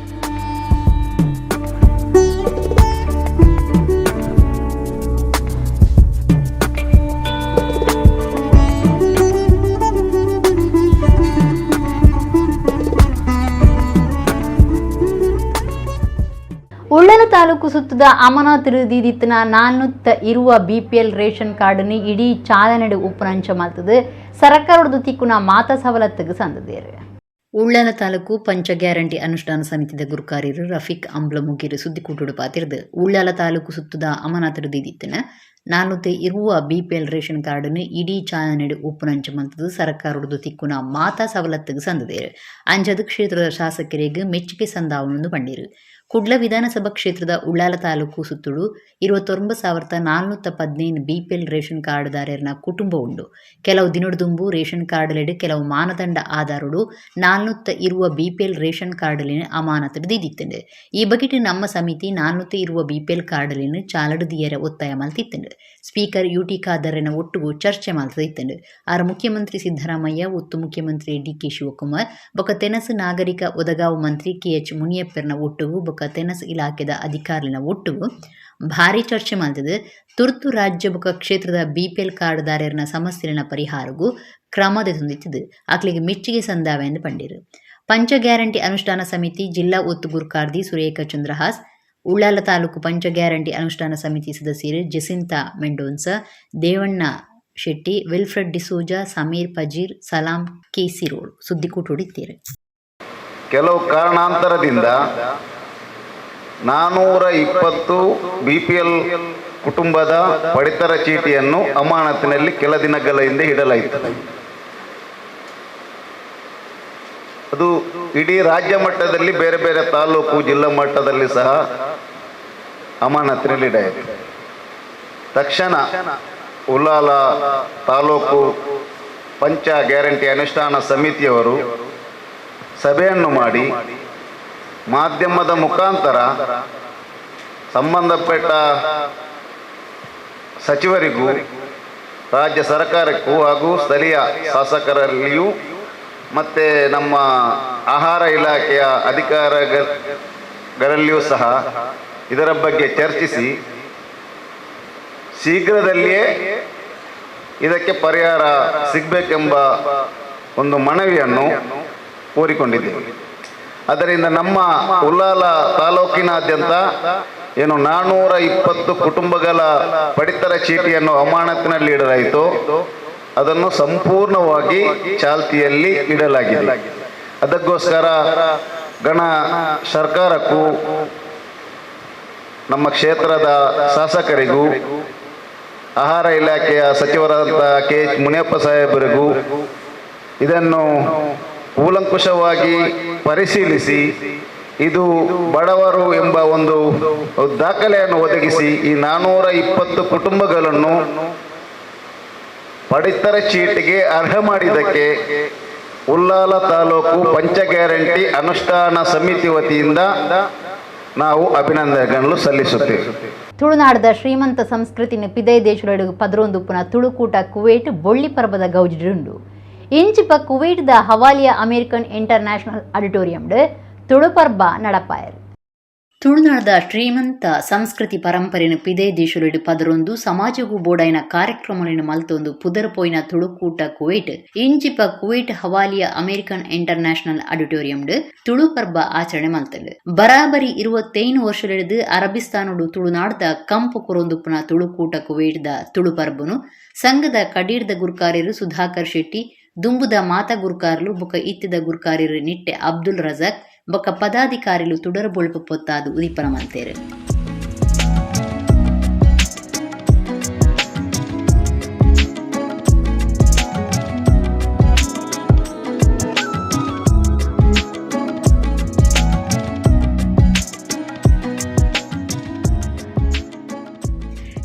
ಉಳ್ಳಲ ತಾಲೂಕು ಸುತ್ತದ ಅಮನಾತ್ ದೀದಿತ್ತನ 420 ಬಿಪಿಎಲ್ ರೇಷನ್ ಕಾರ್ಡ್ನಿ ಇಡೀ ಚಾಲನೆಡು ಉಪ್ಪುನಂಚ ಮಲ್ತದು ಸರಕಾರದ ತಿಕ್ಕುನ ಮಾತ ಸವಲತ್ತಿಗೆ ಸಂದದೇರು. ಉಳ್ಳಾಲ ತಾಲೂಕು ಪಂಚ ಗ್ಯಾರಂಟಿ ಅನುಷ್ಠಾನ ಸಮಿತಿದ ಗುರುಕಾರ್ಯರು ರಫೀಕ್ ಅಂಬ್ಲಮುಗಿರು ಸುದ್ದಿಕೂಟುಡು ಪಾತಿರ್ದು, ಉಳ್ಳಾಲ ತಾಲೂಕು ಸುತ್ತದ ಅಮನಾತ್ ದೀದಿತ್ತನ 420 ಬಿಪಿಎಲ್ ರೇಷನ್ ಕಾರ್ಡ್ನು ಇಡೀ ಚಾಲನೆಡು ಉಪ್ಪುನಂಚ ಮಲ್ತದು ಸರಕಾರದ ತಿಕ್ಕುನ ಮಾತಾ ಸವಲತ್ತಿಗೆ ಸಂದದೇರು. ಅಂಚದ ಕ್ಷೇತ್ರದ ಶಾಸಕರಿಗೆ ಮೆಚ್ಚುಗೆ ಸಂದಾವಣೆ ಪಂಡಿರು. ಕುಡ್ಲ ವಿಧಾನಸಭಾ ಕ್ಷೇತ್ರದ ಉಳ್ಳಾಲ ತಾಲೂಕು ಸುತ್ತುಡು 29,415 ಬಿಪಿಎಲ್ ರೇಷನ್ ಕಾರ್ಡ್ದಾರರ್ನ ಕುಟುಂಬ ಉಂಡು. ಕೆಲವು ದಿನೊಡ್ದುಂಬು ರೇಷನ್ ಕಾರ್ಡ್ಲೆಡ್ ಕೆಲವು ಮಾನದಂಡ ಆಧಾರಡು 420 ಬಿಪಿಎಲ್ ರೇಷನ್ ಕಾರ್ಡ್ಲಿನ ಅಮಾನತು ದೀದಿತ್ತುಂಡು. ಈ ಬಗೆಟ್ ನಮ್ಮ ಸಮಿತಿ 420 ಬಿಪಿಎಲ್ ಕಾರ್ಡ್ಲಿನ ಚಾಲಡು ದಿಯರ ಒತ್ತಾಯ ಮಲ್ತಿತ್ತುಂಡು. ಸ್ಪೀಕರ್ ಯುಟಿ ಖಾದರ್ನ ಒಟ್ಟುಗು ಚರ್ಚೆ ಮಲ್ತಿತ್ತುಂಡು. ಆರ್ ಮುಖ್ಯಮಂತ್ರಿ ಸಿದ್ದರಾಮಯ್ಯ, ಒತ್ತು ಮುಖ್ಯಮಂತ್ರಿ ಡಿಕೆ ಶಿವಕುಮಾರ್ ಬೊಕ ತೆನಸು ನಾಗರಿಕ ಒದಗಾವು ಮಂತ್ರಿ ಕೆ ಎಚ್ ಮುನಿಯಪ್ಪರ್ನ ಒಟ್ಟುಗು ಬೊಕ ತೆನಸು ಇಲಾಖೆದ ಅಧಿಕಾರಿನ ಒಟ್ಟುಗು ಭಾರಿ ಚರ್ಚೆ ಮಲ್ತದು ತುರ್ತು ರಾಜ್ಯ ಬೊಕ ಕ್ಷೇತ್ರದ ಬಿಪಿಎಲ್ ಕಾರ್ಡ್ದಾರರ್ನ ಸಮಸ್ಯೆನ ಪರಿಹಾರಗೂ ಕ್ರಮ ದೆತೊಂದಿತ್ತದು ಅಕ್ಲೆಗ್ ಮೆಚ್ಚುಗೆ ಸಂದಾವೆ ಎಂದು ಪಂಡಿರು. ಪಂಚ ಗ್ಯಾರಂಟಿ ಅನುಷ್ಠಾನ ಸಮಿತಿ ಜಿಲ್ಲಾ ಒತ್ತು ಗುರ್ಕಾರ್ದಿ ಸುರೇಖ ಚಂದ್ರಹಾಸ್, ಉಳ್ಳಾಲ ತಾಲೂಕು ಪಂಚ ಗ್ಯಾರಂಟಿ ಅನುಷ್ಠಾನ ಸಮಿತಿ ಸದಸ್ಯರು ಜೆಸಿಂತಾ ಮೆಂಡೋನ್ಸಾ, ದೇವಣ್ಣ ಶೆಟ್ಟಿ, ವಿಲ್ಫ್ರೆಡ್ ಡಿಸೋಜಾ, ಸಮೀರ್ ಪಜೀರ್, ಸಲಾಂ ಕೆಸಿರೋಡ್ ಸುದ್ದಿಕೂಟುಡಿತ್ತೀರು. ಕೆಲವು ಕಾರಣಾಂತರದಿಂದ 420 ಬಿಪಿಎಲ್ ಕುಟುಂಬದ ಪಡಿತರ ಚೀಟಿಯನ್ನು ಅಮಾನತಿನಲ್ಲಿ ಕೆಲ ದಿನಗಳ ಹಿಂದೆ ಇಡಲಾಯಿತು. ಅದು ಇಡೀ ರಾಜ್ಯ ಮಟ್ಟದಲ್ಲಿ, ಬೇರೆ ಬೇರೆ ತಾಲೂಕು, ಜಿಲ್ಲಾ ಮಟ್ಟದಲ್ಲಿ ಸಹ ಅಮಾನತಿನಲ್ಲಿ ಇಡಾಯಿತು. ತಕ್ಷಣ ಉಲ್ಲಾಲ ತಾಲೂಕು ಪಂಚ ಗ್ಯಾರಂಟಿ ಅನುಷ್ಠಾನ ಸಮಿತಿಯವರು ಸಭೆಯನ್ನು ಮಾಡಿ ಮಾಧ್ಯಮದ ಮುಖಾಂತರ ಸಂಬಂಧಪಟ್ಟ ಸಚಿವರಿಗೂ, ರಾಜ್ಯ ಸರ್ಕಾರಕ್ಕೂ ಹಾಗೂ ಸ್ಥಳೀಯ ಶಾಸಕರಲ್ಲಿಯೂ ಮತ್ತು ನಮ್ಮ ಆಹಾರ ಇಲಾಖೆಯ ಅಧಿಕಾರಿಗಳಲ್ಲಿಯೂ ಸಹ ಇದರ ಬಗ್ಗೆ ಚರ್ಚಿಸಿ ಶೀಘ್ರದಲ್ಲಿಯೇ ಇದಕ್ಕೆ ಪರಿಹಾರ ಸಿಗಬೇಕೆಂಬ ಒಂದು ಮನವಿಯನ್ನು ಕೋರಿಕೊಂಡಿದ್ದೇವೆ. ಅದರಿಂದ ನಮ್ಮ ಉಲ್ಲಾಲ ತಾಲೂಕಿನಾದ್ಯಂತ ಏನು 420 ಕುಟುಂಬಗಳ ಪಡಿತರ ಚೀಟಿಯನ್ನು ಅಮಾನತಿನಲ್ಲಿ ಇಡಲಾಯಿತು, ಅದನ್ನು ಸಂಪೂರ್ಣವಾಗಿ ಚಾಲ್ತಿಯಲ್ಲಿ ಇಡಲಾಗಿದೆ. ಅದಕ್ಕೋಸ್ಕರ ಗಣ ಸರ್ಕಾರಕ್ಕೂ, ನಮ್ಮ ಕ್ಷೇತ್ರದ ಶಾಸಕರಿಗೂ, ಆಹಾರ ಇಲಾಖೆಯ ಸಚಿವರಾದಂಥ ಕೆ ಎಚ್ ಮುನಿಯಪ್ಪ ಸಾಹೇಬರಿಗೂ ಇದನ್ನು ಕೂಲಂಕುಷವಾಗಿ ಪರಿಶೀಲಿಸಿ, ಇದು ಬಡವರು ಎಂಬ ಒಂದು ದಾಖಲೆಯನ್ನು ಒದಗಿಸಿ ಈ 420 ಕುಟುಂಬಗಳನ್ನು ಪಡಿತರ ಚೀಟಿಗೆ ಅರ್ಹ ಮಾಡಿದ್ದಕ್ಕೆ ಉಲ್ಲಾಲ ತಾಲೂಕು ಪಂಚ ಗ್ಯಾರಂಟಿ ಅನುಷ್ಠಾನ ಸಮಿತಿ ವತಿಯಿಂದ ನಾವು ಅಭಿನಂದನೆಗಳನ್ನು ಸಲ್ಲಿಸುತ್ತೇವೆ. ತುಳುನಾಡದ ಶ್ರೀಮಂತ ಸಂಸ್ಕೃತಿನ ಪಿದೈ ದೇಶದೊಳಗೆ ಪದರೊಂದುಪ್ಪುನ ತುಳುಕೂಟ ಕುವೈಟ್ ಬೊಳ್ಳಿ ಪರ್ಬದ ಗೌಜಿಡುಂಡು. ಇಂಚಿಪ ಕುವೈಟ್ದ ಹವಾಲಿಯ American international ಆಡಿಟೋರಿಯಂಡ್ ತುಳು ಪರ್ಬ ನಡಪಾಯರು. ತುಳುನಾಡದ ಶ್ರೀಮಂತ ಸಂಸ್ಕೃತಿ ಪರಂಪರೆನ್ ಪಿದೈ ದೇಶೊಲೆಡ್ ಪದರೊಂದು ಸಮಾಜೊಗು ಬೋಡಾಯಿನ ಕಾರ್ಯಕ್ರಮೊಲೆನ್ ಮಲ್ತೊಂದು ಪುದರ್ ಪೋಯಿನ ತುಳುಕೂಟ ಕುವೈಟ್ ಇಂಚಿಪ ಕುವೈಟ್ ಹವಾಲಿಯ ಅಮೆರಿಕನ್ ಇಂಟರ್ನ್ಯಾಷನಲ್ ಆಡಿಟೋರಿಯಂಡ್ ತುಳು ಪರ್ಬ ಆಚರಣೆ ಮಲ್ತ್ಂಡ್. ಬರಾಬರಿ 25 ವರ್ಷಲೆಡ್ದ್ ಅರಬಿಸ್ತಾನೊಡು ತುಳುನಾಡ್ದ ಕಂಪು ಕೊರೊಂದುಪ್ಪುನ ತುಳುಕೂಟ ಕುವೈಟ್ದ ತುಳು ಪರ್ಬನು ಸಂಘದ ಕಡೀರ್ದ ಗುರ್ಕಾರೆರ್ ಸುಧಾಕರ್ ಶೆಟ್ಟಿ, ದುಂಬುದ ಮಾತ ಗುರ್ಕಾರ್ಲು ಬೊಕ ಇತ್ತೆದ ಗುರ್ಕಾರೆರ್ ನಿಟ್ಟೆ ಅಬ್ದುಲ್ ರಜಾಕ್ ಬೊಕ ಪದಾಧಿಕಾರಿಲು ತುಡರ್ ಬೊಳ್ಪು ಪೊತ್ತಾದ್ ಉದಿಪನ ಮಲ್ತೆರ್.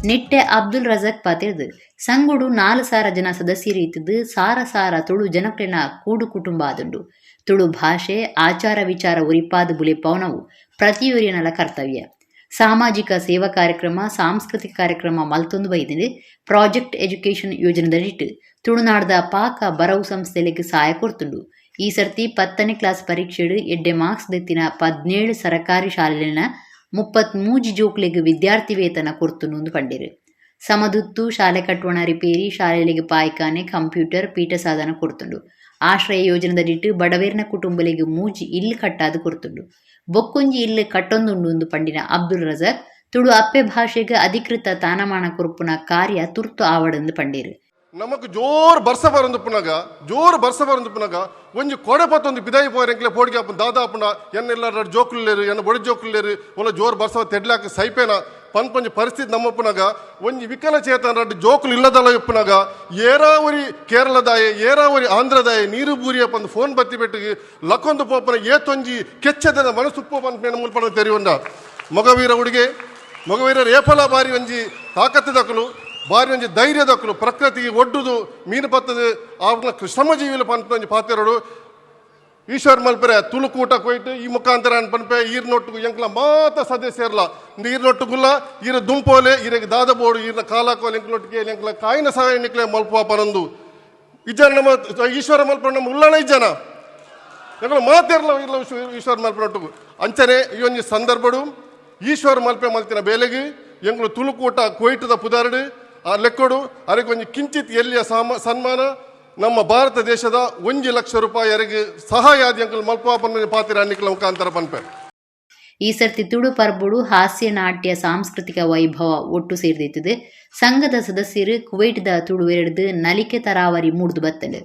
ನಿಟ್ಟೆ ಅಬ್ದುಲ್ ರಜಾಕ್ ಪಾತೆರ್ದ್, ಸಂಘೊಡು 4000 ಜನ ಸದಸ್ಯೆರ್ ಇತ್ತ್ದ್ ಸಾರ ಸಾರ ತುಳು ಜನಕ್ಲೆನ ಕೂಡು ಕುಟುಂಬ ಆದುಂಡು. ತುಳು ಭಾಷೆ, ಆಚಾರ ವಿಚಾರ ಒರಿಪಾದ್ ಬುಲೆಪಾವುನವು ಪ್ರತಿಯೊರಿಯನಲ ಕರ್ತವ್ಯ. ಸಾಮಾಜಿಕ ಸೇವಾ ಕಾರ್ಯಕ್ರಮ, ಸಾಂಸ್ಕೃತಿಕ ಕಾರ್ಯಕ್ರಮ ಮಲ್ತೊಂದು ಬೈದ್ಂಡ್. ಪ್ರಾಜೆಕ್ಟ್ ಎಜುಕೇಶನ್ ಯೋಜನೆದಡಿಟ್ ತುಳುನಾಡ್ದ ಪಾಕ ಬರವು ಸಂಸ್ಥೆಲೆಗ್ ಸಾಯ ಕೊರ್ತುಂಡು. ಈ ಸರ್ತಿ 10ನೇ ಕ್ಲಾಸ್ ಪರೀಕ್ಷೆಡ್ ಎಡ್ಡೆ ಮಾರ್ಕ್ಸ್ ದೆತ್ತಿನ 17 ಸರಕಾರಿ ಶಾಲೆಲೆನ 33 ಜೋಕ್ಲೆಗ್ ವಿದ್ಯಾರ್ಥಿ ವೇತನ ಕೊರ್ತುಂಡು ಪಂಡೆರ್. ಸಮದುತ್ತು, ಶಾಲೆ ಕಟ್ವಣ ರಿಪೇರಿ, ಶಾಲೆಲೆಗ್ ಪಾಯ್ಕಾನೆ, ಕಂಪ್ಯೂಟರ್, ಪೀಠ ಸಾಧನ ಕೊರ್ತುಂಡು. ಆಶ್ರಯ ಯೋಜನೆದಡಿಟ್ ಬಡವೆರ್ನ ಕುಟುಂಬಲೆಗ್ 3 ಇಲ್ಲ್ ಕಟ್ಟಾದ್ ಕೊರ್ತುಂಡು. ಬೊಕ್ಕೊಂಜಿ ಇಲ್ಲ್ ಕಟ್ಟೊಂದುಂಡು ಪಂಡಿನ ಅಬ್ದುಲ್ ರಜಾಕ್, ತುಳು ಅಪ್ಪೆ ಭಾಷೆಗ್ ಅಧಿಕೃತ ತಾನಮಾನ ಕೊರ್ಪುನ ಕಾರ್ಯ ತುರ್ತು ಆವಡ್ಂದ್ ಪಂಡೆರ್. ನಮಕ್ ಜೋರ್ ಬರ್ಸ ಬರಂದುಪ್ಪುನಗ, ಜೋರ್ ಬರ್ಸ ಬರಂದುಪ್ಪುನಗ ಒಂಜಿ ಕೊಡೆ ಪತ್ತೊಂದು ಪಿದಾಯಿ ಪೋಯೆರ್ ಎಂಕ್ಲೆ ಪೋಡಿಗೆ ಆಪುಂಡು. ದಾದ ಆಪುಂಡ ಎನ್ನ ಇಲ್ಲ ಜೋಕುಲ್ಲೇರು, ಎನ್ನ ಬೊಡಿ ಜೋಕುಲ್ಲೇರು, ಒಲ್ಲ ಜೋರ್ ಬರ್ಸ ತೆಡ್ಲಾಕ ಸೈಪೇನ ಪನ್ಪೊಂಜಿ ಪರಿಸ್ಥಿತಿ ನಮ್ಮಪ್ಪುನಗ ಒಂಜಿ ವಿಕಲಚೇತನ ರಡ್ಡ್ ಜೋಕುಲು ಇಲ್ಲದಲ್ಲ ಇಪ್ಪುನಗ ಏರಾವರಿ ಕೇರಳದಾಯೆ, ಏರಾವರಿ ಆಂಧ್ರದಾಯೆ ನೀರು ಬೂರಿಯ ಪಂದ್ ಫೋನ್ ಬತ್ತಿ ಬೆಟ್ಟಿಗೆ ಲಕ್ಕೊಂದು ಪೋಪನ ಏತೊಂಜಿ ಕೆಚ್ಚದನ ಮನಸುಪ್ಪು ಪನ್ಪೇನ ಮುಲ್ಪನ ತೆರಿಯುಂಡ. ಮೊಗವೀರ ಹುಡುಗೆ ಮೊಗವೀರರು ಏಪಲ ಬಾರಿ ಒಂಜಿ ತಾಕತ್ತು ದಕ್ಕಲು, ಬಾರಿ ಒಂಜಿ ಧೈರ್ಯ ದಕ್ಕಲು, ಪ್ರಕೃತಿಗೆ ಒಡ್ಡುದು ಮೀನು ಪತ್ತದು ಆವ್ನ ಶ್ರಮಜೀವಿಲು ಪನ್ಪುನ ಒಂಜಿ ಪಾತೆರಡು. ಈಶ್ವರ್ ಮಲ್ಪೆರೆ ತುಳುಕೂಟ ಕೊಯ್ತು ಈ ಮುಖಾಂತರ ಪನ್ಪೆ ಈರ್ನೊಟ್ಟುಗು ಎಂಕ್ಲ ಮಾತ ಸದಸ್ಯರ್ಲ ನೀರ್ನೊಟ್ಟುಗುಲ್ಲ ಈರ ದುಂಪೋಲೆ ಈರೆಗ್ ದಾದ ಬೋಡು ಈರ್ನ ಕಾಲಾಕೋಲೆ ಎಂಕ್ಲೊಟ್ಟಿಗೆ ಎಂಕ್ಲ ಕಾಯಿನ ಸಹಾಯ ನಿಕ್ಲೆ ಮಲ್ಪುವ ಪನೊಂದು ಇಜ್ಜನ ನಮ್ಮ ಈಶ್ವರ ಮಲ್ಪೆ ನಮ್ಮ ಉಲ್ಲಣ ಇಜ್ಜನ ಎಂಕ್ಲ ಮಾತೆರ್ಲ ಇರ್ಲ ಈಶ್ವರ ಮಲ್ಪನೊಟ್ಟುಗು ಅಂಚನೆ ಈ ಒಂಜಿ ಸಂದರ್ಭಡು ಈಶ್ವರ ಮಲ್ಪೆ ಮಲ್ತಿನ ಬೇಲೆಗ್ ಎಂಕ್ಲು ತುಳುಕೂಟ ಕೊಯ್ಟದ ಪುದಾರ್ಡು ಆ ಲೆಕ್ಕೊಡು ಅರೆಗ್ ಒಂಜಿ ಕಿಂಚಿತ್ ಎಲ್ಲಿಯ ಸನ್ಮಾನ ನಮ್ಮ ಭಾರತ ದೇಶದ 1 ಲಕ್ಷ ರೂಪಾಯಿ ಅರೆಗ್ ಸಹಾಯ ಆದಿ ಅಂಕಲ್ ಮಲ್ಪುವ ಪನ್ಪಿನ ಪಾತೆರ ನಿಕ್ಲ ಮುಖಾಂತರ ಪನ್ಪೆ. ಈ ಸರ್ತಿ ತುಳು ಪರ್ಬುಡು ಹಾಸ್ಯ ನಾಟ್ಯ ಸಾಂಸ್ಕೃತಿಕ ವೈಭವ ಒಟ್ಟು ಸೇರ್ದಿತ್ತದು. ಸಂಘದ ಸದಸ್ಯರು ಕುವೈಟ್ದ ತುಳುವೆರೆಡ್ದ್ ನಲಿಕೆ ತರಾವರಿ ಮೂಡ್ದು ಬತ್ತಂಡ್.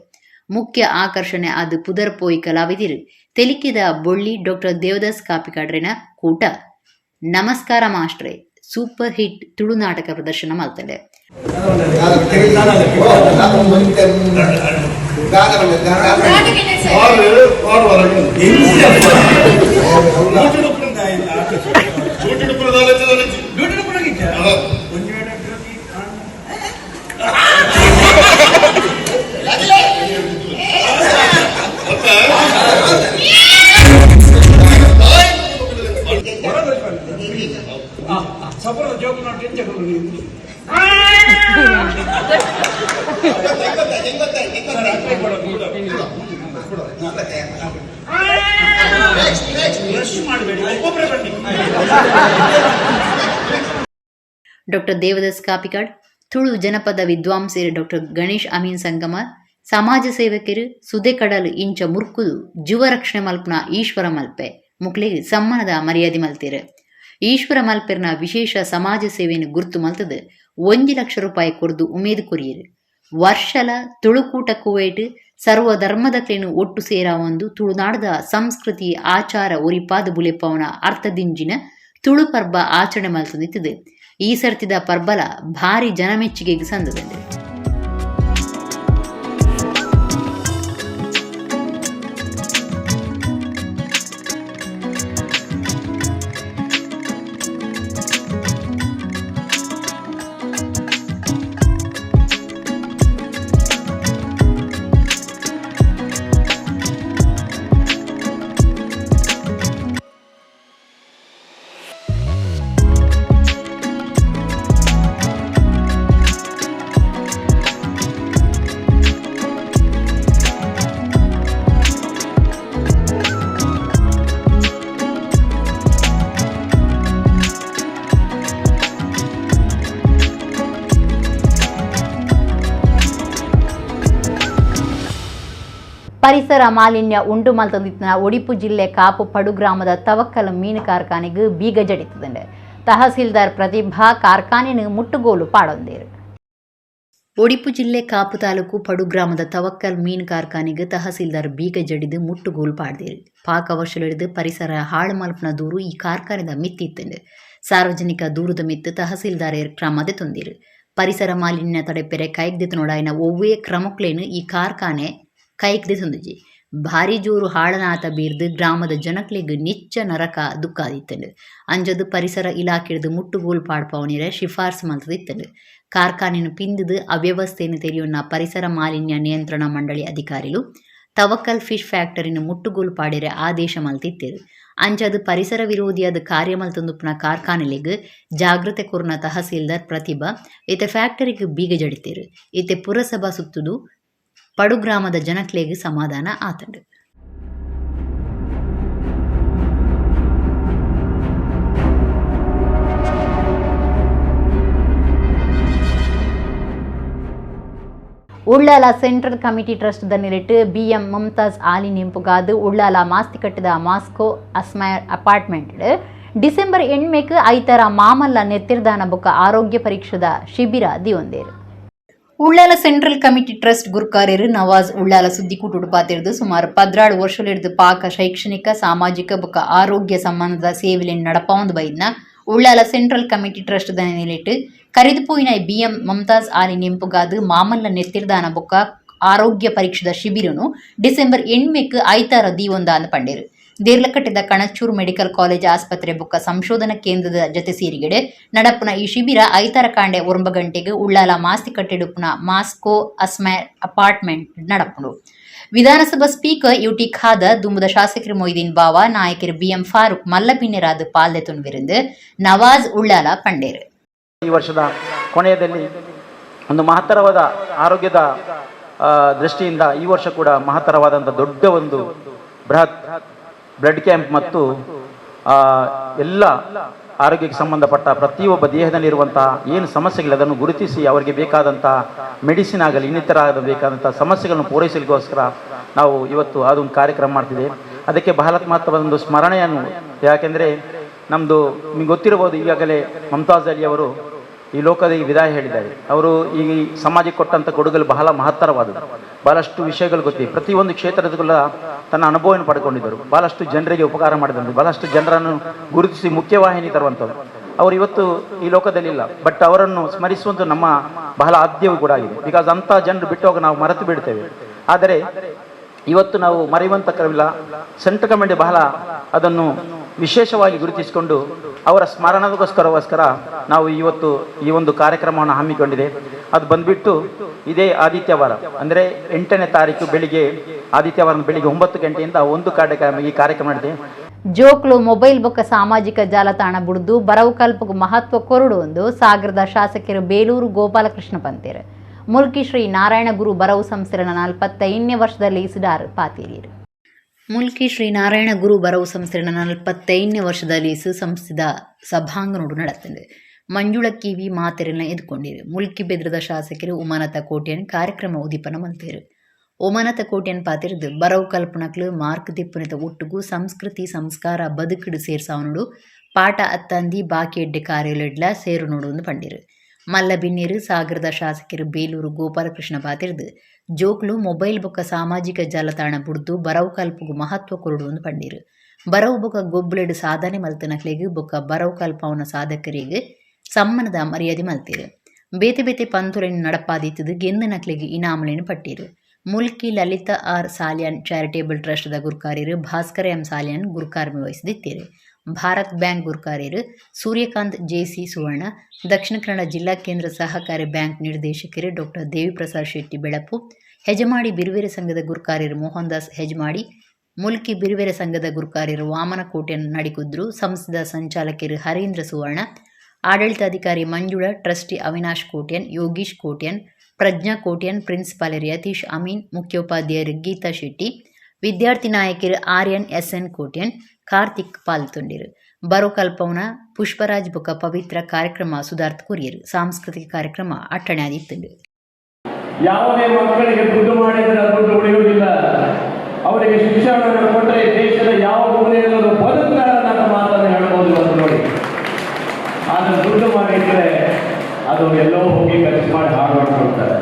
ಮುಖ್ಯ ಆಕರ್ಷಣೆ ಆದ್ ಪುದರ್ ಪೋಯಿ ಕಲಾವಿದರು ತೆಲಿಕೆದ ಬೊಳ್ಳಿ ಡಾಕ್ಟರ್ ದೇವದಾಸ್ ಕಾಪಿಕಾಡ್ರೆನ ಕೂಟ ನಮಸ್ಕಾರ ಮಾಸ್ಟ್ರೆ ಸೂಪರ್ ಹಿಟ್ ತುಳು ನಾಟಕ ಪ್ರದರ್ಶನ ಮಲ್ತಂಡ್. ಡಾಕ್ಟರ್ ದೇವದಾಸ್ ಕಾಪಿಕಾಡ್, ತುಳು ಜನಪದ ವಿದ್ವಾಂಸರು ಡಾಕ್ಟರ್ ಗಣೇಶ್ ಅಮೀನ್ ಸಂಗಮ, ಸಮಾಜ ಸೇವಕರು ಸುದೆ ಕಡಲ್ ಇಂಚ ಮುರ್ಕುದು ಜುವ ರಕ್ಷಣೆ ಮಲ್ಪುನ ಈಶ್ವರ ಮಲ್ಪೆ ಮುಕ್ಲೆಗ್ ಸಮ್ಮಾನದ ಮರ್ಯಾದೆ ಮಲ್ತೆರ್. ಈಶ್ವರ ಮಲ್ಪೆರ್ನ ವಿಶೇಷ ಸಮಾಜ ಸೇವೆಯನ್ನು ಗುರ್ತು ಮಲ್ತದು 1 ಲಕ್ಷ ರೂಪಾಯಿ ಕೊರ್ದು ಉಮೇದು ಕೊರಿಯೆರ್. ವರ್ಷಲ ತುಳುಕೂಟ ಕುವೈಟ್ ಸರ್ವ ಧರ್ಮದಕ್ಲೆನ್ ಒಟ್ಟು ಸೇರಾವೊಂದು ತುಳುನಾಡದ ಸಂಸ್ಕೃತಿ ಆಚಾರ ಒರಿಪಾದ್ ಬುಲೆಪಾವುನ ಅರ್ಥದಿಂಜಿನ ತುಳು ಪರ್ಬ ಆಚರಣೆ ಮಲ್ತೊಂದಿತ್ತುದು. ಈ ಸರ್ತಿದ ಪರ್ಬಲ ಭಾರಿ ಜನಮೆಚ್ಚುಗೆಗ್ ಸಂದದಂಡ್. ಪರಿಸರ ಮಾಲಿನ್ಯ ಉಂಡು ಮಲ್ತೊಂದಿತ್ತಿನ ಒಡಿಪು ಜಿಲ್ಲೆ ಕಾಪು ಪಡುಗ್ರಾಮದ ತವಕ್ಕಲ್ ಮೀನು ಕಾರ್ಖಾನೆಗೆ ಬೀಗ ಜಡಿತದಂಡೆ. ತಹಸೀಲ್ದಾರ್ ಪ್ರತಿಭಾ ಕಾರ್ಖಾನೆನು ಮುಟ್ಟುಗೋಲು ಪಾಡೊಂದೇರು. ಒಡಿಪು ಜಿಲ್ಲೆ ಕಾಪು ತಾಲೂಕು ಪಡುಗ್ರಾಮದ ತವಕ್ಕಲ್ ಮೀನು ಕಾರ್ಖಾನೆಗೆ ತಹಸೀಲ್ದಾರ್ ಬೀಗ ಜಡಿದು ಮುಟ್ಟುಗೋಲು ಪಾಡ್ದೇರು. ಪಾಕ ವರ್ಷಲಿಡಿದು ಪರಿಸರ ಹಾಳು ಮಲ್ಪನ ದೂರು ಈ ಕಾರ್ಖಾನೆದ ಮಿತ್ತಿತ್ತಂಡು. ಸಾರ್ವಜನಿಕ ದೂರದ ಮಿತ್ತು ತಹಸೀಲ್ದಾರ್ ಕ್ರಮ ದೆತೊಂದಿರು. ಪರಿಸರ ಮಾಲಿನ್ಯ ತಡೆಪೆರೆ ಕೈಗ್ದೆತೊನೊಡಾಯಿನ ಒವ್ವೇ ಕ್ರಮಕ್ಲೇನು ಈ ಕಾರ್ಖಾನೆ ಕೈಕ್ ಭಾರಿ ಜೋರು ಹಾಳನಾತ ಬೀರ್ದು ಗ್ರಾಮದ ಜನಕ್ಲೆಗ್ ನಿಚ್ಚ ನರಕ ದುಕ್ಕಾದಿತ್ತಂಡು. ಅಂಜದು ಪರಿಸರ ಇಲಾಖೆಡ್ದು ಮುಟ್ಟುಗೋಲು ಪಾಡ್ಪಾವನಿರೆ ಶಿಫಾರ್ಸು ಮಲ್ತದಿತ್ತಂಡು. ಕಾರ್ಖಾನೆನು ಪಿಂದುದು ಅವ್ಯವಸ್ಥೆಯನ್ನು ತೆರೆಯುವ ಪರಿಸರ ಮಾಲಿನ್ಯ ನಿಯಂತ್ರಣ ಮಂಡಳಿ ಅಧಿಕಾರಿಲು ತವಕ್ಕಲ್ ಫಿಶ್ ಫ್ಯಾಕ್ಟರಿನ ಮುಟ್ಟುಗೋಲು ಪಾಡಿರೆ ಆದೇಶ ಮಲ್ತಿತ್ತೇರು. ಅಂಚದು ಪರಿಸರ ವಿರೋಧಿಯಾದ ಕಾರ್ಯ ಮಲ್ತೊಂದುಪ್ಪುನ ಕಾರ್ಖಾನೆಲೆಗ್ ಜಾಗೃತೆ ಕೊರ್ನ ತಹಸೀಲ್ದಾರ್ ಪ್ರತಿಭಾ ಇತ್ತೆ ಫ್ಯಾಕ್ಟರಿಗೆ ಬೀಗ ಜಡಿತೇರು. ಇತ್ತೆ ಪುರಸಭಾ ಸುತ್ತುದು ಪಡುಗ್ರಾಮದ ಜನಕ್ಲೆಗ್ ಸಮಾಧಾನ ಆತಂಡು. ಉಳ್ಳಾಲ central committee trust ದನ್ನಿಲಿಟ್ಟು BM Mumtaz ಆಲಿ ನಿಂಪುಗಾದು ಉಳ್ಳಾಲ ಮಾಸ್ತಿಕಟ್ಟದ ಮಾಸ್ಕೋ ಅಸ್ಮೈರ್ ಅಪಾರ್ಟ್ಮೆಂಟ್ ಡಿಸೆಂಬರ್ 8 ಐತರ ಮಾಮಲ್ಲ ನೆತ್ತಿರ್ದಾನ ಬೊಕ್ಕ ಆರೋಗ್ಯ ಪರೀಕ್ಷೆದ ಶಿಬಿರ ದಿಯೊಂದೇರು. Ullal central committee trust ಗುರ್ಕಾರ್ಯರು Nawaz Ullal ಸುದ್ದಿಕೂಟುಡು ಪಾತಿರ್ದು ಸುಮಾರು 16 ವರ್ಷಲಿಡ್ದು ಪಾಕ ಶೈಕ್ಷಣಿಕ, ಸಾಮಾಜಿಕ ಬೊಕ್ಕ ಆರೋಗ್ಯ ಸಂಬಂಧದ ಸೇವೆಲೆನ್ ನಡಪಾವೊಂದು ಬೈದ್ನ Ullal central committee trust ದನಿಲಿಟ್ಟು ಕರಿದುಪೋಯಿನ BM Mumtaz Ali ನೆಂಪುಗಾದು ಮಾಮಲ್ಲ ನೆತ್ತಿರ್ದಾನ ಬೊಕ್ಕ ಆರೋಗ್ಯ ಪರೀಕ್ಷೆದ ಶಿಬಿರನು ಡಿಸೆಂಬರ್ 8 ಐತಾರ ದೀವೊಂದಾಂದ್ ಪಂಡೇರು. ದೇರ್ಲಕಟ್ಟೆದ ಕಣಚೂರು ಮೆಡಿಕಲ್ ಕಾಲೇಜ್ ಆಸ್ಪತ್ರೆ ಬೊಕ್ಕ ಸಂಶೋಧನಾ ಕೇಂದ್ರದ ಜತೆ ಸೇರಿಗೆಡೆ ನಡಪುನ ಈ ಶಿಬಿರ ಐತಾರ ಕಾಂಡೆ 9 ಗಂಟೆಗೆ ಉಳ್ಳಾಲ ಮಾಸ್ತಿಕಟ್ಟೆಡುಪುನ ಮಾಸ್ಕೋ ಅಸ್ಮೈರ್ ಅಪಾರ್ಟ್ಮೆಂಟ್ ನಡಪುಂಡು. ವಿಧಾನಸಭಾ ಸ್ಪೀಕರ್ ಯುಟಿ ಖಾದರ್, ದುಂಬುದ ಶಾಸಕರು ಮೊಯ್ದೀನ್ ಬಾವಾ, ನಾಯಕರು ಬಿಎಂ ಫಾರೂಕ್ ಮಲ್ಲಬಿನ್ನೆರಾದ್ ಪಾಲ್ದೆತೊನ್ವಿருந்து ನವಾಜ್ ಉಳ್ಳಾಲ ಪಂಡೇರು. ಈ ವರ್ಷದ ಕೊನೆಯದಲ್ಲಿ ಒಂದು ಮಹತ್ತರವಾದ ಆರೋಗ್ಯದ ದೃಷ್ಟಿಯಿಂದ ಈ ವರ್ಷ ಕೂಡ ಮಹತ್ತರವಾದಂಥ ದೊಡ್ಡ ಒಂದು ಬೃಹತ್ ಬ್ಲಡ್ ಕ್ಯಾಂಪ್ ಮತ್ತು ಎಲ್ಲ ಆರೋಗ್ಯಕ್ಕೆ ಸಂಬಂಧಪಟ್ಟ ಪ್ರತಿಯೊಬ್ಬ ದೇಹದಲ್ಲಿರುವಂಥ ಏನು ಸಮಸ್ಯೆಗಳು ಅದನ್ನು ಗುರುತಿಸಿ ಅವರಿಗೆ ಬೇಕಾದಂಥ ಮೆಡಿಸಿನ್ ಆಗಲಿ ಇನ್ನಿತರ ಬೇಕಾದಂಥ ಸಮಸ್ಯೆಗಳನ್ನು ಪೂರೈಸಲಿಕ್ಕೋಸ್ಕರ ನಾವು ಇವತ್ತು ಅದೊಂದು ಕಾರ್ಯಕ್ರಮ ಮಾಡ್ತಿದೆ. ಅದಕ್ಕೆ ಬಹಳ ಮಹತ್ವದ ಒಂದು ಸ್ಮರಣೆಯನ್ನು, ಯಾಕೆಂದರೆ ನಮ್ಮದು ನಿಮ್ಗೆ ಗೊತ್ತಿರ್ಬೋದು, ಈಗಾಗಲೇ ಮಮತಾಜ್ ಅಲಿ ಅವರು ಈ ಲೋಕದ ಈ ವಿದಾಯ ಹೇಳಿದ್ದಾರೆ. ಅವರು ಈ ಸಮಾಜಕ್ಕೆ ಕೊಟ್ಟಂಥ ಕೊಡುಗೆಗಳು ಬಹಳ ಮಹತ್ತರವಾದದ್ದು. ಭಾಳಷ್ಟು ವಿಷಯಗಳು ಗೊತ್ತಿದೆ. ಪ್ರತಿಯೊಂದು ಕ್ಷೇತ್ರದಲ್ಲೂ ತನ್ನ ಅನುಭವವನ್ನು ಪಡ್ಕೊಂಡಿದ್ದರು. ಭಾಳಷ್ಟು ಜನರಿಗೆ ಉಪಕಾರ ಮಾಡಿದಂಥ, ಭಾಳಷ್ಟು ಜನರನ್ನು ಗುರುತಿಸಿ ಮುಖ್ಯವಾಹಿನಿ ತರುವಂಥದ್ದು. ಅವರು ಇವತ್ತು ಈ ಲೋಕದಲ್ಲಿಲ್ಲ. ಬಟ್ ಅವರನ್ನು ಸ್ಮರಿಸುವಂಥ ನಮ್ಮ ಬಹಳ ಆದ್ಯವೂ ಕೂಡ ಆಗಿದೆ. Because ಅಂಥ ಜನರು ಬಿಟ್ಟುವಾಗ ನಾವು ಮರೆತು ಬಿಡ್ತೇವೆ. ಆದರೆ ಇವತ್ತು ನಾವು ಮರೆಯುವಂಥ ಕ್ರಮಿಲ್ಲ. ಸೆಂಟ್ರಲ್ ಕಮಿಟಿ ಬಹಳ ಅದನ್ನು ವಿಶೇಷವಾಗಿ ಗುರುತಿಸಿಕೊಂಡು ಅವರ ಸ್ಮರಣದಗೋಸ್ಕರಗೋಸ್ಕರ ನಾವು ಇವತ್ತು ಈ ಒಂದು ಕಾರ್ಯಕ್ರಮವನ್ನು ಹಮ್ಮಿಕೊಂಡಿದೆ. ಅದು ಬಂದುಬಿಟ್ಟು ಇದೇ ಆದಿತ್ಯವಾರ, ಅಂದರೆ 8ನೇ ತಾರೀಕು ಬೆಳಿಗ್ಗೆ ಆದಿತ್ಯವಾರ ಬೆಳಿಗ್ಗೆ 9 ಗಂಟೆಯಿಂದ ಒಂದು ಕಾರ್ಯಕ್ರಮ ಈ ಕಾರ್ಯಕ್ರಮ ನಡೆದಿದೆ. ಜೋಕ್ಲು ಮೊಬೈಲ್ ಬೊಕ್ಕ ಸಾಮಾಜಿಕ ಜಾಲತಾಣ ಬುಡ್ದು ಬರವು ಕಲ್ಪకు ಮಹತ್ವ ಕೊರಡು ಒಂದು ಸಾಗರದ ಶಾಸಕರು ಬೇಲೂರು ಗೋಪಾಲಕೃಷ್ಣ ಪಂತೇರು. ಮುಲ್ಕಿ ಶ್ರೀ ನಾರಾಯಣ ಗುರು ಬರವು ಸಂಸ್ಥೆನ 45ನೇ ವರ್ಷದಲ್ಲಿ ಇಸಿಡಾರ್ ಪಾತೇರಿರು. ಮುಲ್ಕಿ ಶ್ರೀ ನಾರಾಯಣ ಗುರು ಬರವು ಸಂಸ್ಥೆನ 45ನೇ ವರ್ಷದಲ್ಲಿ ಸಂಸ್ಥೆದ ಸಭಾಂಗಣೋಡು ನಡತಂಡು. ಮಂಜುಳ ಕಿವಿ ಮಾತೆರೆಲ್ಲ ಎದ್ಕೊಂಡಿರು. ಮುಲ್ಕಿ ಬೆದ್ರದ ಶಾಸಕರು ಉಮಾನಾಥ ಕೋಟ್ಯನ್ ಕಾರ್ಯಕ್ರಮ ಉದೀಪನ ಮಲ್ತೇರು. ಉಮಾನಾಥ ಕೋಟ್ಯನ್ ಪಾತಿರ್ದು ಬರವು ಕಲ್ಪನಕ್ಲು ಮಾರ್ಕ್ ದಿಪ್ಪುನಿತ ಒಟ್ಟುಗು ಸಂಸ್ಕೃತಿ ಸಂಸ್ಕಾರ ಬದುಕಿಡು ಸೇರ್ಸಾವನುಡು ಪಾಠ ಅತ್ತಂದಿ ಬಾಕಿ ಎಡ್ಡೆ ಕಾರ್ಯಲೆಡ್ಲ ಸೇರು ನೋಡು ಪಂಡಿರು. ಮಲ್ಲ ಬಿನ್ನೇರು ಸಾಗರದ ಶಾಸಕರು ಬೇಲೂರು ಗೋಪಾಲಕೃಷ್ಣ ಪಾತಿರ್ದು ಜೋಕ್ಲು ಮೊಬೈಲ್ ಬೊಕ್ಕ ಸಾಮಾಜಿಕ ಜಾಲತಾಣ ಬುಡ್ದು ಬರವು ಕಲ್ಪುಗು ಮಹತ್ವ ಕೊರಡು ಒಂದು ಪಂಡಿರು. ಬರವು ಬೊಕ್ಕ ಗೊಬ್ಬುಲೆಡು ಸಾಧನೆ ಮಲ್ತನಕ್ಲೆಗ್ ಬೊಕ್ಕ ಬರವು ಕಲ್ಪವನ ಸಾಧಕರಿಗೆ ಸಮ್ಮನದ ಮರ್ಯಾದೆ ಮಲ್ತೀರು. ಬೇತೆ ಬೇತೆ ಪಂತುಲೆನ್ ನಡಪಾದಿತ್ತದು ಗೆಂದು ನಕ್ಲೆಗ್ ಇನಾಮುಲೆನ್ ಪಟ್ಟೀರು. ಮುಲ್ಕಿ ಲಲಿತಾ ಆರ್ ಸಾಲಿಯಾನ್ ಚಾರಿಟೇಬಲ್ ಟ್ರಸ್ಟ್ದ ಗುರ್ಕಾರ್ಯರು ಭಾಸ್ಕರ ಎಂ ಸಾಲಿಯಾನ್ ಗುರುಕಾರ್ಮಿ ವಹಿಸಿದಿತ್ತೀರು. ಭಾರತ್ ಬ್ಯಾಂಕ್ ಗುರ್ಕಾರ್ಯರು ಸೂರ್ಯಕಾಂತ್ ಜೆಸಿ ಸುವರ್ಣ, ದಕ್ಷಿಣ ಕನ್ನಡ ಜಿಲ್ಲಾ ಕೇಂದ್ರ ಸಹಕಾರಿ ಬ್ಯಾಂಕ್ ನಿರ್ದೇಶಕರು ಡಾಕ್ಟರ್ ದೇವಿಪ್ರಸಾದ್ ಶೆಟ್ಟಿ ಬೆಳಪು, ಹೆಜಮಾಡಿ ಬಿರುವೆರೆ ಸಂಘದ ಗುರ್ಕಾರ್ಯರು ಮೋಹನ್ ದಾಸ್ ಹೆಜಮಾಡಿ, ಮುಲ್ಕಿ ಬಿರುವೆರೆ ಸಂಘದ ಗುರ್ಕಾರ್ಯರು ವಾಮನ ಕೋಟ್ಯನ್ ನಡಿಕುದ್ರು, ಸಂಸ್ಥೆದ ಸಂಚಾಲಕರು ಹರೀಂದ್ರ ಸುವರ್ಣ, ಆಡಳಿತಾಧಿಕಾರಿ ಮಂಜುಳಾ, ಟ್ರಸ್ಟಿ ಅವಿನಾಶ್ ಕೋಟ್ಯನ್, ಯೋಗೀಶ್ ಕೋಟ್ಯನ್, ಪ್ರಜ್ಞಾ ಕೋಟ್ಯನ್, ಪ್ರಿನ್ಸಿಪಾಲರು ಯತೀಶ್ ಅಮೀನ್, ಮುಖ್ಯೋಪಾಧ್ಯಾಯರು ಗೀತಾ ಶೆಟ್ಟಿ, ವಿದ್ಯಾರ್ಥಿ ನಾಯಕರು ಆರ್ಯನ್ ಎಸ್ಎನ್ ಕೋಟ್ಯನ್, ಕಾರ್ತಿಕ್ ಪಾಲ್ತೊಂಡಿರು. ಬರೋಕಲ್ಪವನ ಪುಷ್ಪರಾಜ್ ಬೊಕ್ಕ ಪವಿತ್ರ ಕಾರ್ಯಕ್ರಮ ಸುಧಾರ್ಥ ಕೊರಿಯರು. ಸಾಂಸ್ಕೃತಿಕ ಕಾರ್ಯಕ್ರಮ ಅಟ್ಟಣೆ ಆದಿತ್ತುಂಡು. ಯಾವುದೇ ಮಕ್ಕಳಿಗೆ ದುಡ್ಡು ಮಾಡಿದರೆ ದುಡ್ಡು ಉಳಿಯುವುದಿಲ್ಲ. ಅವರಿಗೆ ಶಿಕ್ಷಣವನ್ನು ಕೊಟ್ಟರೆ ದೇಶದ ಯಾವ ಮೂಲೆಯಲ್ಲೂ ಬದುಕ್ತಾರೆ ಅನ್ನೋ ಮಾತನ್ನು ಹೇಳ್ಬೋದು ಇವತ್ತು ನೋಡಿ. ಆದರೆ ದುಡ್ಡು ಮಾಡಿದ್ರೆ ಅದು ಎಲ್ಲೋ ಹೋಗಿ ಖರ್ಚು ಮಾಡಿ ಹಾಳು ಮಾಡ್ಕೊಳ್ತಾರೆ.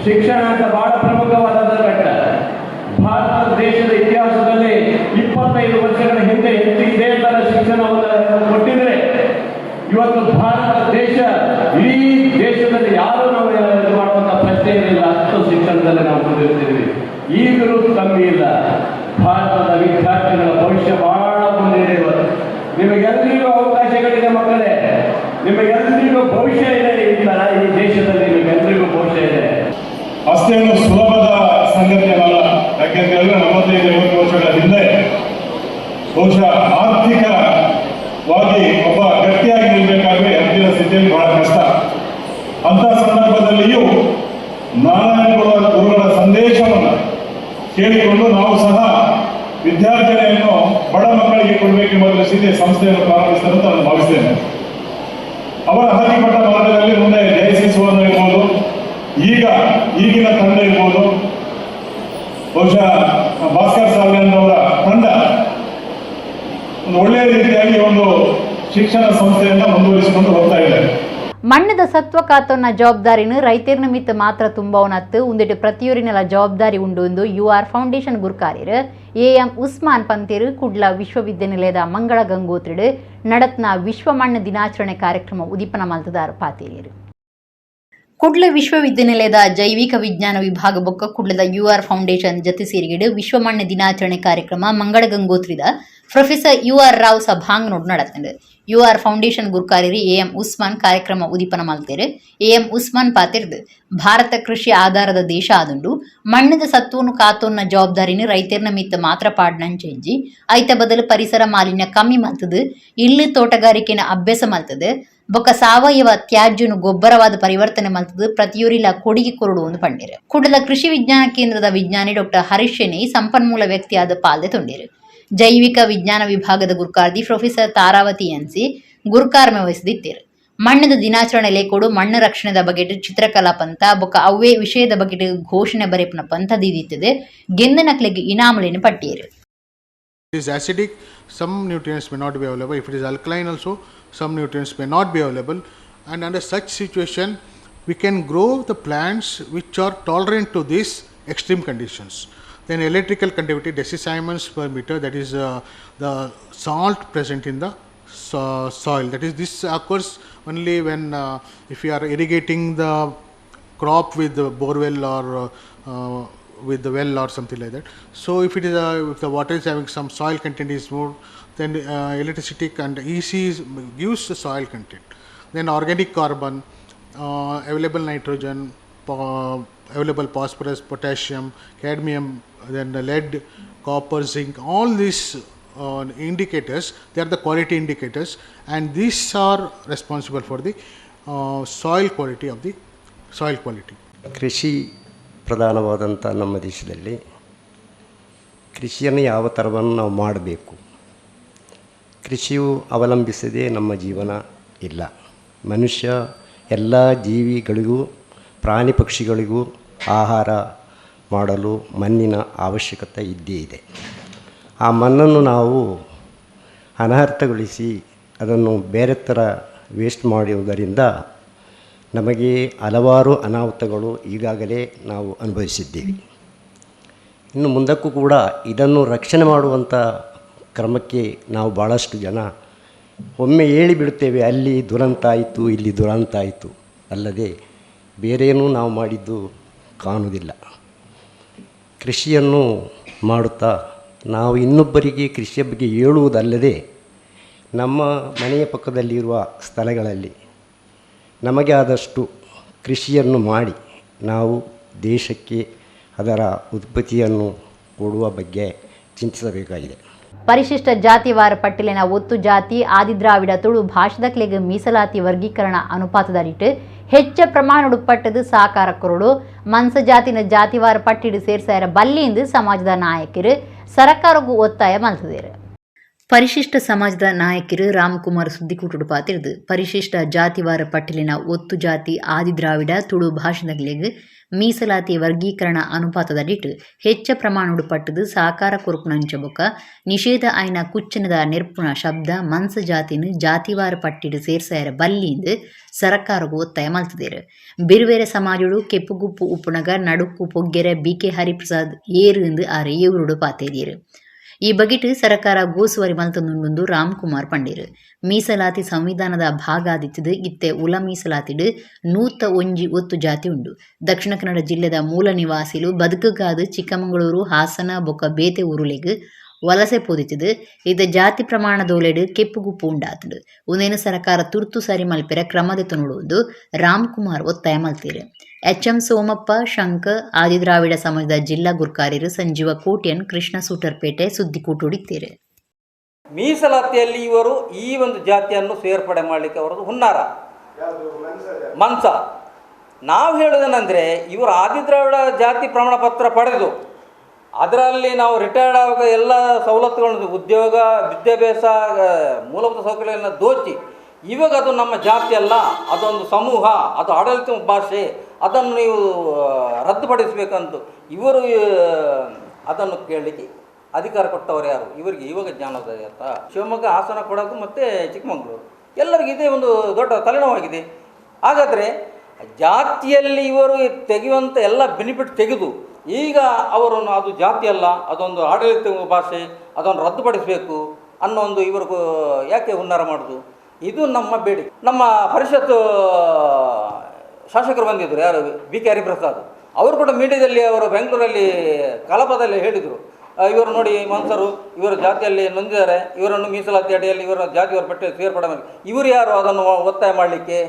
ಶಿಕ್ಷಣ ಅಂತ ಬಹಳ ಪ್ರಮುಖವಾದ ಘಟ್ಟ. ಭಾರತ ದೇಶದ ಇತಿಹಾಸದಲ್ಲಿ 25 ವರ್ಷಗಳ ಹಿಂದೆ ಹೆಚ್ಚು ಇದೇ ತರ ಶಿಕ್ಷಣವನ್ನು ಕೊಟ್ಟಿದ್ರೆ ಇವತ್ತು ಭಾರತ ದೇಶ, ಇಡೀ ದೇಶದಲ್ಲಿ ಯಾರು ನಾವು ಇದು ಮಾಡುವಂತ ಪ್ರಶ್ನೆ ಇರಲಿಲ್ಲ. ಅಷ್ಟು ಶಿಕ್ಷಣದಲ್ಲಿ ನಾವು ಮುಂದಿರ್ತಿದ್ವಿ. ಈಗಲೂ ಕಮ್ಮಿ ಇಲ್ಲ. ಭಾರತದ ವಿದ್ಯಾರ್ಥಿಗಳ ಭವಿಷ್ಯ ಬಹಳ ಮುಂದಿದೆ. ಇವತ್ತು ನಿಮಗೆಲ್ಲರಿಗೂ ಅವಕಾಶಗಳಿದೆ ಮಕ್ಕಳೇ. ನಿಮಗೆಲ್ಲರಿಗೂ ಭವಿಷ್ಯ ಇದೆ. ಈ ತರ ಈ ದೇಶದಲ್ಲಿ ನಿಮಗೆಲ್ಲರಿಗೂ ಭವಿಷ್ಯ ಇದೆ. ಅಷ್ಟೇನು ಸುಲಭದ ಸಂಗತಿಯಲ್ಲ. ಯಾಕೆಂತ ಹೇಳಿದ್ರೆ, 45-50 ವರ್ಷಗಳ ಹಿಂದೆ ಬಹುಶಃ ಆರ್ಥಿಕವಾಗಿ ಒಬ್ಬ ಗಟ್ಟಿಯಾಗಿ ನಿಲ್ಬೇಕಾದ್ರೆ ಅಂದಿನ ಸ್ಥಿತಿಯಲ್ಲಿ ಬಹಳ ಕಷ್ಟ. ಅಂತ ಸಂದರ್ಭದಲ್ಲಿಯೂ ನಾರಾಯಣ ಗುರುಗಳ ಸಂದೇಶವನ್ನು ಕೇಳಿಕೊಂಡು ನಾವು ಸಹ ವಿದ್ಯಾರ್ಜನೆಯನ್ನು ಬಡ ಮಕ್ಕಳಿಗೆ ಕೊಡಬೇಕೆಂಬ ದೃಷ್ಟಿಯಿಂದ ಸಂಸ್ಥೆಯನ್ನು ಪ್ರಾರಂಭಿಸಿದರು ಅಂತ ನಾನು ಭಾವಿಸ್ತೇನೆ. ಅವರ ಹಾಕಿಕೊಟ್ಟ ಮಾರ್ಗದಲ್ಲಿ ಮುಂದೆ ಜಯಸಿ ಸುವರ್ಣ ಇರ್ಬೋದು, ಈಗ ಈಗಿನ ತಂಡ ಇರ್ಬೋದು, ಬಹುಶಃ ಭಾಸ್ಕರ್ ಸಾಲಿಯನ್ ಅವರ ತಂಡ ಒಂದು ಒಳ್ಳೆಯ ರೀತಿಯಾಗಿ ಒಂದು ಶಿಕ್ಷಣ ಸಂಸ್ಥೆಯನ್ನ ಮುಂದುವರಿಸಿಕೊಂಡು ಹೋಗ್ತಾ ಇದೆ. ಮಣ್ಣದ ಸತ್ವ ಕಾತೊನ್ನ ಜವಾಬ್ದಾರಿನ ರೈತರ ನಿಮಿತ್ತ ಮಾತ್ರ ತುಂಬವನತ್ತು, ಉಂದಿಟ್ಟು ಪ್ರತಿಯೊರಿನೆಲ್ಲ ಜವಾಬ್ದಾರಿ ಉಂಡು ಎಂದು you are foundation ಗುರ್ಕಾರಿರು A M Usman ಪಂತೇರು. Kudla ವಿಶ್ವವಿದ್ಯಾನಿಲಯದ ಮಂಗಳ ಗಂಗೋತ್ರಿಡು ನಡತ್ನ ವಿಶ್ವ ಮಣ್ಣು ದಿನಾಚರಣೆ ಕಾರ್ಯಕ್ರಮ ಉದೀಪನ ಮಲ್ತದಾರ್ ಪಾತೇರಿಯರು. ಕುಡ್ಲ ವಿಶ್ವವಿದ್ಯಾನಿಲಯದ ಜೈವಿಕ ವಿಜ್ಞಾನ ವಿಭಾಗ ಬೊಕ್ಕ ಕುಡ್ಲದ you are foundation ಜತೆ ಸೇರಿಗೆಡು ವಿಶ್ವ ಮಣ್ಣು ದಿನಾಚರಣೆ ಕಾರ್ಯಕ್ರಮ ಮಂಗಳ ಗಂಗೋತ್ರಿದ professor you are Rao ಸಭಾಂಗಣೋಡು ನಡತ್ಂಡು. You are foundation ಗುರ್ಕಾರಿರಿ A M Usman ಕಾರ್ಯಕ್ರಮ ಉದೀಪನ ಮಲ್ತೇರು. ಎಎಂ ಉಸ್ಮಾನ್ ಪಾತೆರ್ದು, ಭಾರತ ಕೃಷಿ ಆಧಾರದ ದೇಶ ಆದುಂಡು. ಮಣ್ಣದ ಸತ್ವನು ಕಾತೋನ್ನ ಜವಾಬ್ದಾರಿನ ರೈತರ್ನ ಮಿತ್ತ ಮಾತ್ರ ಪಾಡ್ನಂಚೆಂಜಿ. ಐತ ಬದಲು ಪರಿಸರ ಮಾಲಿನ್ಯ ಕಮ್ಮಿ ಮಲ್ತದು, ಇಲ್ಲು ತೋಟಗಾರಿಕೆನ ಅಭ್ಯಾಸ ಮಲ್ತದು, ಬೊಕ್ಕ ಸಾವಯವ ತ್ಯಾಜ್ಯನು ಗೊಬ್ಬರವಾದ ಪರಿವರ್ತನೆ ಮಲ್ತದು ಪ್ರತಿಯೊರಿಲ ಕೊಡುಗೆ ಕೊರಡು ಒಂದು ಪಂಡೇರು. ಕುಡಲ ಕೃಷಿ ವಿಜ್ಞಾನ ಕೇಂದ್ರದ ವಿಜ್ಞಾನಿ ಡಾಕ್ಟರ್ ಹರೀಶ್ ಶೆಣೈ ಸಂಪನ್ಮೂಲ ವ್ಯಕ್ತಿಯಾದ ಪಾಲ್ದೆ ತೊಂಡೇರು. ಜೈವಿಕ ವಿಜ್ಞಾನ ವಿಭಾಗದ ಗುರ್ಕಾರ್ದಿ ಪ್ರೊಫೆಸರ್ ತಾರಾವತಿ ಎನ್ಸಿ ಗುರ್ಕಾರ್ಮೆ ವಹಿಸಿದಿತ್ತೇರು. ಮಣ್ಣದ ದಿನಾಚರಣೆ ಲೇಖೋಡು ಮಣ್ಣು ರಕ್ಷಣೆದ ಬಗ್ಗೆ ಚಿತ್ರಕಲಾ ಪಂಥ ಬೊಕ್ಕ ಅವ್ವೇ ವಿಷಯದ ಬಗ್ಗೆ ಘೋಷಣೆ ಬರೆಪುನ ಪಂಥ ದೀದಿತ್ತದೆ. ಗೆಂದನಕ್ಲೆಗ್ ಇನಾಮುಲೇನು ಪಟ್ಟಿಯರು. It is acidic, some nutrients may not be available. If it is alkaline also, some nutrients may not be available. And under such situation, we can grow the plants which are tolerant to these extreme conditions. Then electrical conductivity, decisiemens per meter, that is the salt present in the soil. That is, this occurs only when if you are irrigating the crop with the borewell or with the well or something like that. So if the water is having some soil content is more, then electricity and EC gives the soil content. Then organic carbon, available nitrogen, available phosphorus, potassium, cadmium, then the lead, copper, zinc, all these indicators, they are the quality indicators, and these are responsible for the soil quality of the soil quality. ಕೃಷಿ ಪ್ರಧಾನವಾದಂಥ ನಮ್ಮ ದೇಶದಲ್ಲಿ ಕೃಷಿಯನ್ನು ಯಾವ ಥರವನ್ನು ನಾವು ಮಾಡಬೇಕು? ಕೃಷಿಯು ಅವಲಂಬಿಸದೆ ನಮ್ಮ ಜೀವನ ಇಲ್ಲ. ಮನುಷ್ಯ, ಎಲ್ಲ ಜೀವಿಗಳಿಗೂ, ಪ್ರಾಣಿ ಪಕ್ಷಿಗಳಿಗೂ ಆಹಾರ ಮಾಡಲು ಮಣ್ಣಿನ ಅವಶ್ಯಕತೆ ಇದ್ದೇ ಇದೆ. ಆ ಮಣ್ಣನ್ನು ನಾವು ಅನರ್ಥಗೊಳಿಸಿ ಅದನ್ನು ಬೇರೆ ಥರ ವೇಸ್ಟ್ ಮಾಡುವುದರಿಂದ ನಮಗೆ ಹಲವಾರು ಅನಾಹುತಗಳು ಈಗಾಗಲೇ ನಾವು ಅನುಭವಿಸಿದ್ದೇವೆ. ಇನ್ನು ಮುಂದಕ್ಕೂ ಕೂಡ ಇದನ್ನು ರಕ್ಷಣೆ ಮಾಡುವಂಥ ಕ್ರಮಕ್ಕೆ ನಾವು ಭಾಳಷ್ಟು ಜನ ಒಮ್ಮೆ ಹೇಳಿಬಿಡುತ್ತೇವೆ, ಅಲ್ಲಿ ದುರಂತ ಆಯಿತು, ಇಲ್ಲಿ ದುರಂತ ಆಯಿತು. ಅಲ್ಲದೆ ಬೇರೇನೂ ನಾವು ಮಾಡಿದ್ದು ಕಾಣುವುದಿಲ್ಲ. ಕೃಷಿಯನ್ನು ಮಾಡುತ್ತಾ ನಾವು ಇನ್ನೊಬ್ಬರಿಗೆ ಕೃಷಿಯ ಬಗ್ಗೆ ಹೇಳುವುದಲ್ಲದೆ, ನಮ್ಮ ಮನೆಯ ಪಕ್ಕದಲ್ಲಿರುವ ಸ್ಥಳಗಳಲ್ಲಿ ನಮಗೆ ಆದಷ್ಟು ಕೃಷಿಯನ್ನು ಮಾಡಿ ನಾವು ದೇಶಕ್ಕೆ ಅದರ ಉತ್ಪತ್ತಿಯನ್ನು ಕೊಡುವ ಬಗ್ಗೆ ಚಿಂತಿಸಬೇಕಾಗಿದೆ. ಪರಿಶಿಷ್ಟ ಜಾತಿವಾರ ಪಟ್ಟಿಲಿನ ಒತ್ತು ಜಾತಿ ಆದಿದ್ರಾವಿಡ ತುಳು ಭಾಷೆದಕ್ಲೆಗ್ ಮೀಸಲಾತಿ ವರ್ಗೀಕರಣ ಅನುಪಾತದಡಿಟ್ಟು ಹೆಚ್ಚ ಪ್ರಮಾಣ ಪಟ್ಟದು ಸಾಕಾರ ಕೊರಡು, ಮನ್ಸ ಜಾತಿನ ಜಾತಿವಾರ ಪಟ್ಟಿಡು ಸೇರ್ಸಾಯರ ಬಲ್ಲಿಂದು ಸಮಾಜದ ನಾಯಕರು ಸರಕಾರಗೂ ಒತ್ತಾಯ ಮಲ್ತದೇರು. ಪರಿಶಿಷ್ಟ ಸಮಾಜದ ನಾಯಕರು ರಾಮಕುಮಾರ್ ಸುದ್ದಿಕೂಟುಡು ಪಾತಿರ್ದು ಪರಿಶಿಷ್ಟ ಜಾತಿವಾರ ಪಟ್ಟಿಲಿನ ಒತ್ತು ಜಾತಿ ಆದಿದ್ರಾವಿಡ ತುಳು ಭಾಷೆದಗ್ಲೆಗ್ ಮೀಸಲಾತಿ ವರ್ಗೀಕರಣ ಅನುಪಾತದಡಿಟ್ ಹೆಚ್ಚ ಪ್ರಮಾಣಡು ಪಟ್ಟದು ಸಾಕಾರ ಕೊರ್ಪುನಂಚ ಬೊಕ ನಿಷೇಧ ಆಯ್ನ ಕುಚ್ಚನದ ನೆರ್ಪುನ ಶಬ್ದ ಮನ್ಸ ಜಾತಿನ ಜಾತಿವಾರ ಪಟ್ಟಿಡು ಸೇರ್ಸಾಯರ ಬಲ್ಲಿಂದು ಸರಕಾರಗು ಒತ್ತಾಯ ಮಲ್ತದೇರು. ಬಿರುವೇರೆ ಸಮಾಜಡು ಕೆಪ್ಪುಗುಪ್ಪು ಉಪ್ಪುನಗ ನಡುಕು ಪೊಗ್ಗೆರೆ ಬಿ.ಕೆ. ಹರಿಪ್ರಸಾದ್ ಏರು ಎಂದು ಆರ್ ಏವರುಡು ಪಾತೇದಿರು. ಈ ಬಗೆಟ್ ಸರಕಾರ ಗೋಸುವರಿ ಮಲ್ತೊಂದುಂಡು ರಾಮ್ಕುಮಾರ್ ಪಂಡೇರು. ಮೀಸಲಾತಿ ಸಂವಿಧಾನದ ಭಾಗ ಆದಿತ್ತದು ಇತ್ತೆ ಉಲ ಮೀಸಲಾತಿಡು 101 ಒತ್ತು ಜಾತಿ ಉಂಡು. ದಕ್ಷಿಣ ಕನ್ನಡ ಜಿಲ್ಲೆದ ಮೂಲ ನಿವಾಸಿಲು ಬದುಕುಗಾದ್ ಚಿಕ್ಕಮಗಳೂರು, ಹಾಸನ ಬೊಕ್ಕ ಬೇತೆ ಊರುಲೆಗ್ ವಲಸೆ ಪೋದಿತ್ತದು ಇತ್ತೆ ಜಾತಿ ಪ್ರಮಾಣದೋಲೆಡ್ ಕೆಪ್ಪುಗುಪ್ಪು ಉಂಡಾತುಂಡು. ಉಂದೆನ್ ಸರಕಾರ ತುರ್ತು ಸರಿ ಮಲ್ಪೆರೆ ಕ್ರಮ ದೆತೊನೊಡು ರಾಮ್ಕುಮಾರ್ ಒತ್ತಾಯ ಮಲ್ತೆರ್. ಎಚ್.ಎಂ. ಸೋಮಪ್ಪ, ಶಂಕರ್, ಆದಿದ್ರಾವಿಡ ಸಮಾಜದ ಜಿಲ್ಲಾ ಗುರ್ಕಾರ್ಯರು ಸಂಜೀವ ಕೋಟ್ಯನ್, ಕೃಷ್ಣ ಸೂಟರ್ಪೇಟೆ ಸುದ್ದಿಕೂಟುಡಿತ್ತೇರು. ಮೀಸಲಾತಿಯಲ್ಲಿ ಇವರು ಈ ಒಂದು ಜಾತಿಯನ್ನು ಸೇರ್ಪಡೆ ಮಾಡಲಿಕ್ಕೆ ಅವರದ್ದು ಹುನ್ನಾರ ಮನ್ಸ. ನಾವು ಹೇಳೋದೇನೆಂದರೆ, ಇವರು ಆದಿದ್ರಾವಿಡ ಜಾತಿ ಪ್ರಮಾಣ ಪತ್ರ ಪಡೆದು ಅದರಲ್ಲಿ ನಾವು ರಿಟೈರ್ಡ್ ಆಗುವ ಎಲ್ಲ ಸವಲತ್ತುಗಳನ್ನು, ಉದ್ಯೋಗ, ವಿದ್ಯಾಭ್ಯಾಸ, ಮೂಲಭೂತ ಸೌಕರ್ಯಗಳನ್ನು ದೋಚಿ ಇವಾಗ ಅದು ನಮ್ಮ ಜಾತಿ ಅಲ್ಲ, ಅದೊಂದು ಸಮೂಹ, ಅದು ಆಡಳಿತ ಭಾಷೆ, ಅದನ್ನು ನೀವು ರದ್ದುಪಡಿಸಬೇಕಂತ ಇವರು ಅದನ್ನು ಕೇಳಲಿಕ್ಕೆ ಅಧಿಕಾರ ಕೊಟ್ಟವರು ಯಾರು? ಇವರಿಗೆ ಇವಾಗ ಜ್ಞಾನೋದಯ ಅಂತ. ಶಿವಮೊಗ್ಗ, ಹಾಸನ, ಕೊಡಗು ಮತ್ತು ಚಿಕ್ಕಮಗಳೂರು ಎಲ್ಲರಿಗೂ ಇದೇ ಒಂದು ದೊಡ್ಡ ತಲೆನೋವಾಗಿದೆ. ಹಾಗಾದರೆ ಜಾತಿಯಲ್ಲಿ ಇವರು ತೆಗೆಯುವಂಥ ಎಲ್ಲ ಬೆನಿಫಿಟ್ ತೆಗೆದು ಈಗ ಅವರನ್ನು ಅದು ಜಾತಿ ಅಲ್ಲ, ಅದೊಂದು ಆಡಳಿತ ಭಾಷೆ, ಅದನ್ನು ರದ್ದುಪಡಿಸಬೇಕು ಅನ್ನೋ ಒಂದು ಇವ್ರಿಗೂ ಯಾಕೆ ಹುನ್ನಾರ ಮಾಡೋದು? ಇದು ನಮ್ಮ ಬೇಡಿಕೆ. ನಮ್ಮ ಪರಿಷತ್ತು ಶಾಸಕರು ಬಂದಿದ್ದರು, ಯಾರು, ಬಿ.ಕೆ. ಹರಿಪ್ರಸಾದ್ ಅವರು ಕೂಡ ಮೀಡಿಯಾದಲ್ಲಿ, ಅವರು ಬೆಂಗಳೂರಲ್ಲಿ ಕಲಾಪದಲ್ಲಿ ಹೇಳಿದರು, ಇವರು ನೋಡಿ ಮನ್ಸರು ಇವರು ಜಾತಿಯಲ್ಲಿ ನೊಂದಿದ್ದಾರೆ, ಇವರನ್ನು ಮೀಸಲಾತಿ ಅಡಿಯಲ್ಲಿ ಇವರ ಜಾತಿಯವರ ಪಟ್ಟಿ ಸೇರ್ಪಡೆ ಮಾಡಿ. ಇವರು ಯಾರು ಅದನ್ನು ಒತ್ತಾಯ ಮಾಡಲಿಕ್ಕೆ?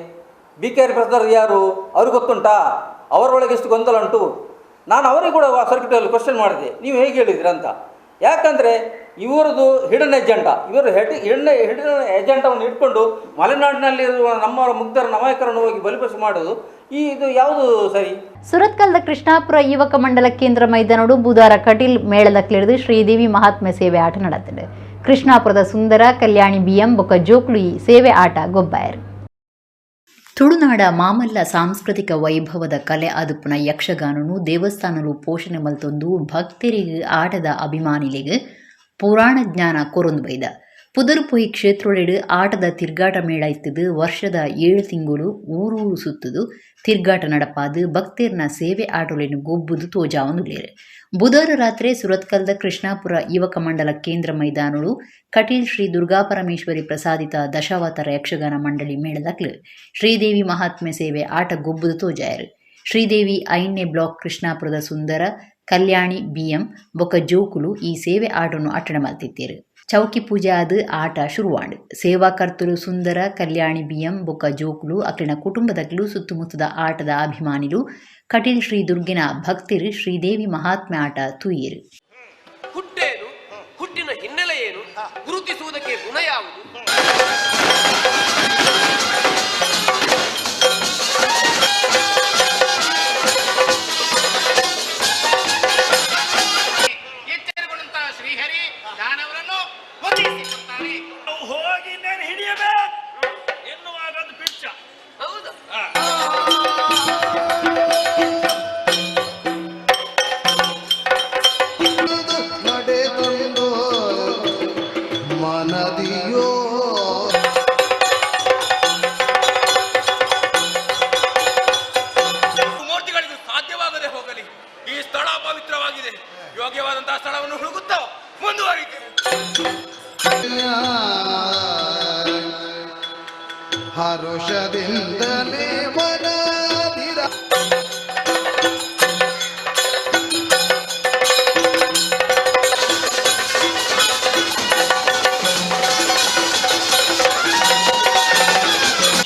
ಬಿ.ಕೆ. ಹರಿಪ್ರಸಾದ್ ಯಾರು ಅವ್ರಿಗೆ ಗೊತ್ತುಂಟಾ? ಅವರೊಳಗೆ ಎಷ್ಟು ಗೊಂದಲ ಉಂಟು. ನಾನು ಅವರಿಗೆ ಕೂಡ ಆ ಸರ್ಕ್ಯೂಟಲ್ಲಿ ಕ್ವಶನ್ ಮಾಡಿದೆ, ನೀವು ಹೇಗೆ ಹೇಳಿದ್ರಿ ಅಂತ. ಯಾಕಂದರೆ ಇವರದು ಹಿಡನ್ ಎಜೆಂಡಾ, ಇವರು ಹಿಡನ್ ಎಜೆಂಡವನ್ನು ಇಟ್ಕೊಂಡು ಮಲೆನಾಡಿನಲ್ಲಿರುವ ನಮ್ಮ ಮುಗ್ಧರ ನಾಯಕರನ್ನು ಹೋಗಿ ಬಲಿಪಶು ಮಾಡೋದು ಇದು ಯಾವುದು ಸರಿ? ಸುರತ್ಕಲ್ದ ಕೃಷ್ಣಾಪುರ ಯುವಕ ಮಂಡಲ ಕೇಂದ್ರ ಮೈದಾನೋಡು ಬುಧವಾರ ಕಟೀಲ್ ಮೇಳದಕ್ಲಿಡಿದು ಶ್ರೀದೇವಿ ಮಹಾತ್ಮೆ ಸೇವೆ ಆಟ ನಡೆದಿದೆ. ಕೃಷ್ಣಾಪುರದ ಸುಂದರ ಕಲ್ಯಾಣಿ ಬಿಎಂ ಬೊಕ ಜೋಕ್ಲು ಈ ಸೇವೆ ಆಟ ಗೊಬ್ಬಾಯರು. ತುಳುನಾಡ ಮಾಮಲ್ಲ ಸಾಂಸ್ಕೃತಿಕ ವೈಭವದ ಕಲೆ ಅದುಪುನ ಯಕ್ಷಗಾನನು ದೇವಸ್ಥಾನಲು ಪೋಷಣೆ ಮಲ್ತೊಂದು ಭಕ್ತರಿಗೆ ಆಟದ ಅಭಿಮಾನಿಲಿಗೆ ಪುರಾಣ ಜ್ಞಾನ ಕೊರೊಂದು ಬೈದ. ಪುದರುಪೊಯಿ ಕ್ಷೇತ್ರೊಳೆಡು ಆಟದ ತಿರ್ಗಾಟ ಮೇಳ ಇತ್ತದು ವರ್ಷದ 7 ತಿಂಗಳು ಊರೂರು ಸುತ್ತದು ತಿರ್ಗಾಟ ನಡಪಾದು ಭಕ್ತರ್ನ ಸೇವೆ ಆಟೊಲೆನು ಗೊಬ್ಬುದು ತೋಜಾವೊಂದುಲ್ಲೆರ್. ಬುಧವಾರ ರಾತ್ರಿ ಸುರತ್ಕಲ್ದ ಕೃಷ್ಣಾಪುರ ಯುವಕ ಮಂಡಲ ಕೇಂದ್ರ ಮೈದಾನೊಡು ಕಟೀಲ್ ಶ್ರೀ ದುರ್ಗಾಪರಮೇಶ್ವರಿ ಪ್ರಸಾದಿತ ದಶಾವತಾರ ಯಕ್ಷಗಾನ ಮಂಡಳಿ ಮೇಳದಕ್ಲು ಶ್ರೀದೇವಿ ಮಹಾತ್ಮೆ ಸೇವೆ ಆಟ ಗೊಬ್ಬುದು ತೋಜಾಯರು. ಶ್ರೀದೇವಿ 5ನೇ ಬ್ಲಾಕ್ ಕೃಷ್ಣಾಪುರದ ಸುಂದರ ಕಲ್ಯಾಣಿ ಬಿಎಂ ಬೊಕ ಜೋಕುಲು ಈ ಸೇವೆ ಆಟವನ್ನು ಅಟ್ಟಣೆ ಮಲ್ತಿತ್ತೇರು. ಚೌಕಿ ಪೂಜೆ ಆದ್ ಆಟ ಶುರುವಾಂಡ್. ಸೇವಾಕರ್ತರು ಸುಂದರ ಕಲ್ಯಾಣಿ ಬಿಎಂ ಬೊಕ ಜೋಕುಲು ಅಕ್ಲಿನ ಕುಟುಂಬದಕ್ಲು ಸುತ್ತಮುತ್ತದ ಆಟದ ಅಭಿಮಾನಿಲು ಕಟೀಲ್ ಶ್ರೀ ದುರ್ಗಿನ ಭಕ್ತಿರು ಶ್ರೀದೇವಿ ಮಹಾತ್ಮೆ ಆಟ ತೂಯೆರು. ಹುಟ್ಟೇನು, ಹುಟ್ಟಿನ ಹಿನ್ನೆಲೆ ಏನು, ಗುರುತಿಸುವುದಕ್ಕೆ ಗುಣ ಯಾವುದು? ಎಚ್ಚರಗೊಂಡಂತಹ ಶ್ರೀಹರಿ ದಾನವರನ್ನು ಹೊಂದಿಸಿಕೊಡ್ತಾನೆ. ಹೋಗಿ ನೇನು ಹಿಡಿಯಬೇಕು ಎನ್ನುವಾಗ ಅದು ಪಿಚ್ಚ. ಹೌದು. ನಡೆತಂದು ಮನದಿಯೋ ಮೂರ್ತಿಗಳಿಗೂ ಸಾಧ್ಯವಾಗದೆ ಹೋಗಲಿ. ಈ ಸ್ಥಳ ಪವಿತ್ರವಾಗಿದೆ. ಯೋಗ್ಯವಾದಂತಹ ಸ್ಥಳವನ್ನು ಹುಡುಕುತ್ತಾ ಮುಂದುವರಿತೇವೆ. ಹರುಷದಿಂದಲೇ ಮನದಿರ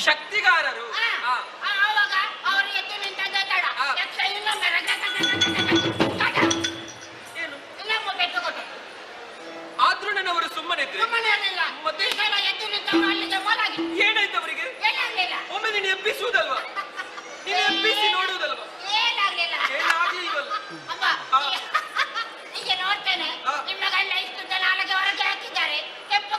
ಶಕ್ತಿಗಾರರು ಆವಾಗ ಅವರು ಎದ್ದು ನಿಂತದ್ದೇ ತಡ, ಯಕ್ಷ ಇನ್ನೊಮ್ಮೆ ರಗ ರಗ ರಗ ರಗ ರಗ. ಏನು? ಇನ್ನೊಮ್ಮೆ ಪೆಟ್ಟು ಕೊಟ್ಟರು. ಆದ್ರೂ ನನ್ನವರು ಸುಮ್ಮನೆ ಇದ್ರೆ? ಸುಮ್ಮನೆ ಇರಲಿಲ್ಲ. ಮತ್ತೆ? ಈ ಸಲ ಎದ್ದು ನಿಂತವರು ಅಲ್ಲಿಗೆ ಮೊಲಗಿ. ಏನಾಯ್ತು ಅವರಿಗೆ? ಏನಾಗ್ಲಿಲ್ಲ. ಒಮ್ಮೆ ನೀನು ಎಬ್ಬಿಸುವುದಲ್ವಾ? ನೀನು ಎಬ್ಬಿಸಿ ನೋಡುವುದಲ್ವಾ? ಏನಾಗ್ಲಿಲ್ಲ. ಏನಾಗ್ಲಿಲ್ವಲ್ಲ? ಅಮ್ಮ, ಈಗ ನೋಡ್ತೇನೆ, ನಿಮ್ಮ ಗಂಡ ಇಷ್ಟು ನಾಲ್ಗೆ ಹೊರಗೆ ಹಾಕಿದ್ದಾರೆ, ಕೆಂಪು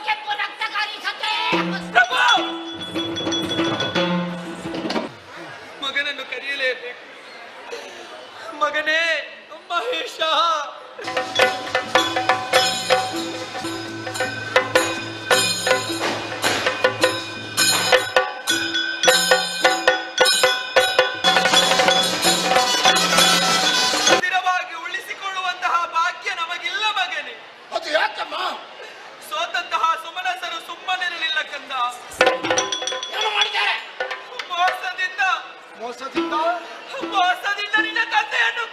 ಮೋಸದಿಂದ ಮೋಸದಿಂದ ನಿನ್ನ ತಂದೆಯನ್ನು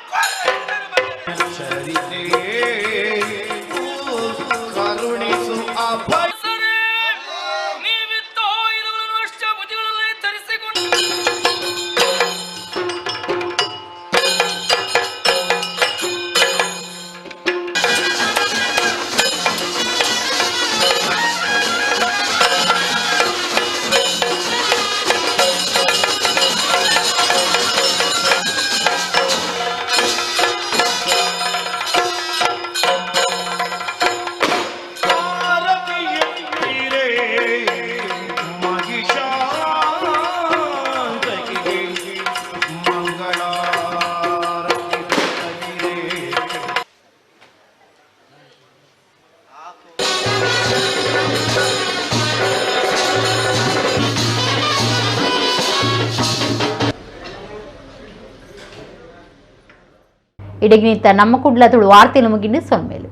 ಕರುಣಿಸು ಅಭಯ. ನೀವಿದ್ದ ಆಯುಧಗಳನ್ನು ಅಷ್ಟಭುಜಗಳಲ್ಲಿ ಧರಿಸಿಕೊಂಡು ಇಡಗಿನಿತ್ತ ನಮ್ಮ ಕುಡ್ಲ ತುಳು ವಾರ್ತೆಲು ಮುಗಿಂಡು ಸೊನ್ಮೇಲು.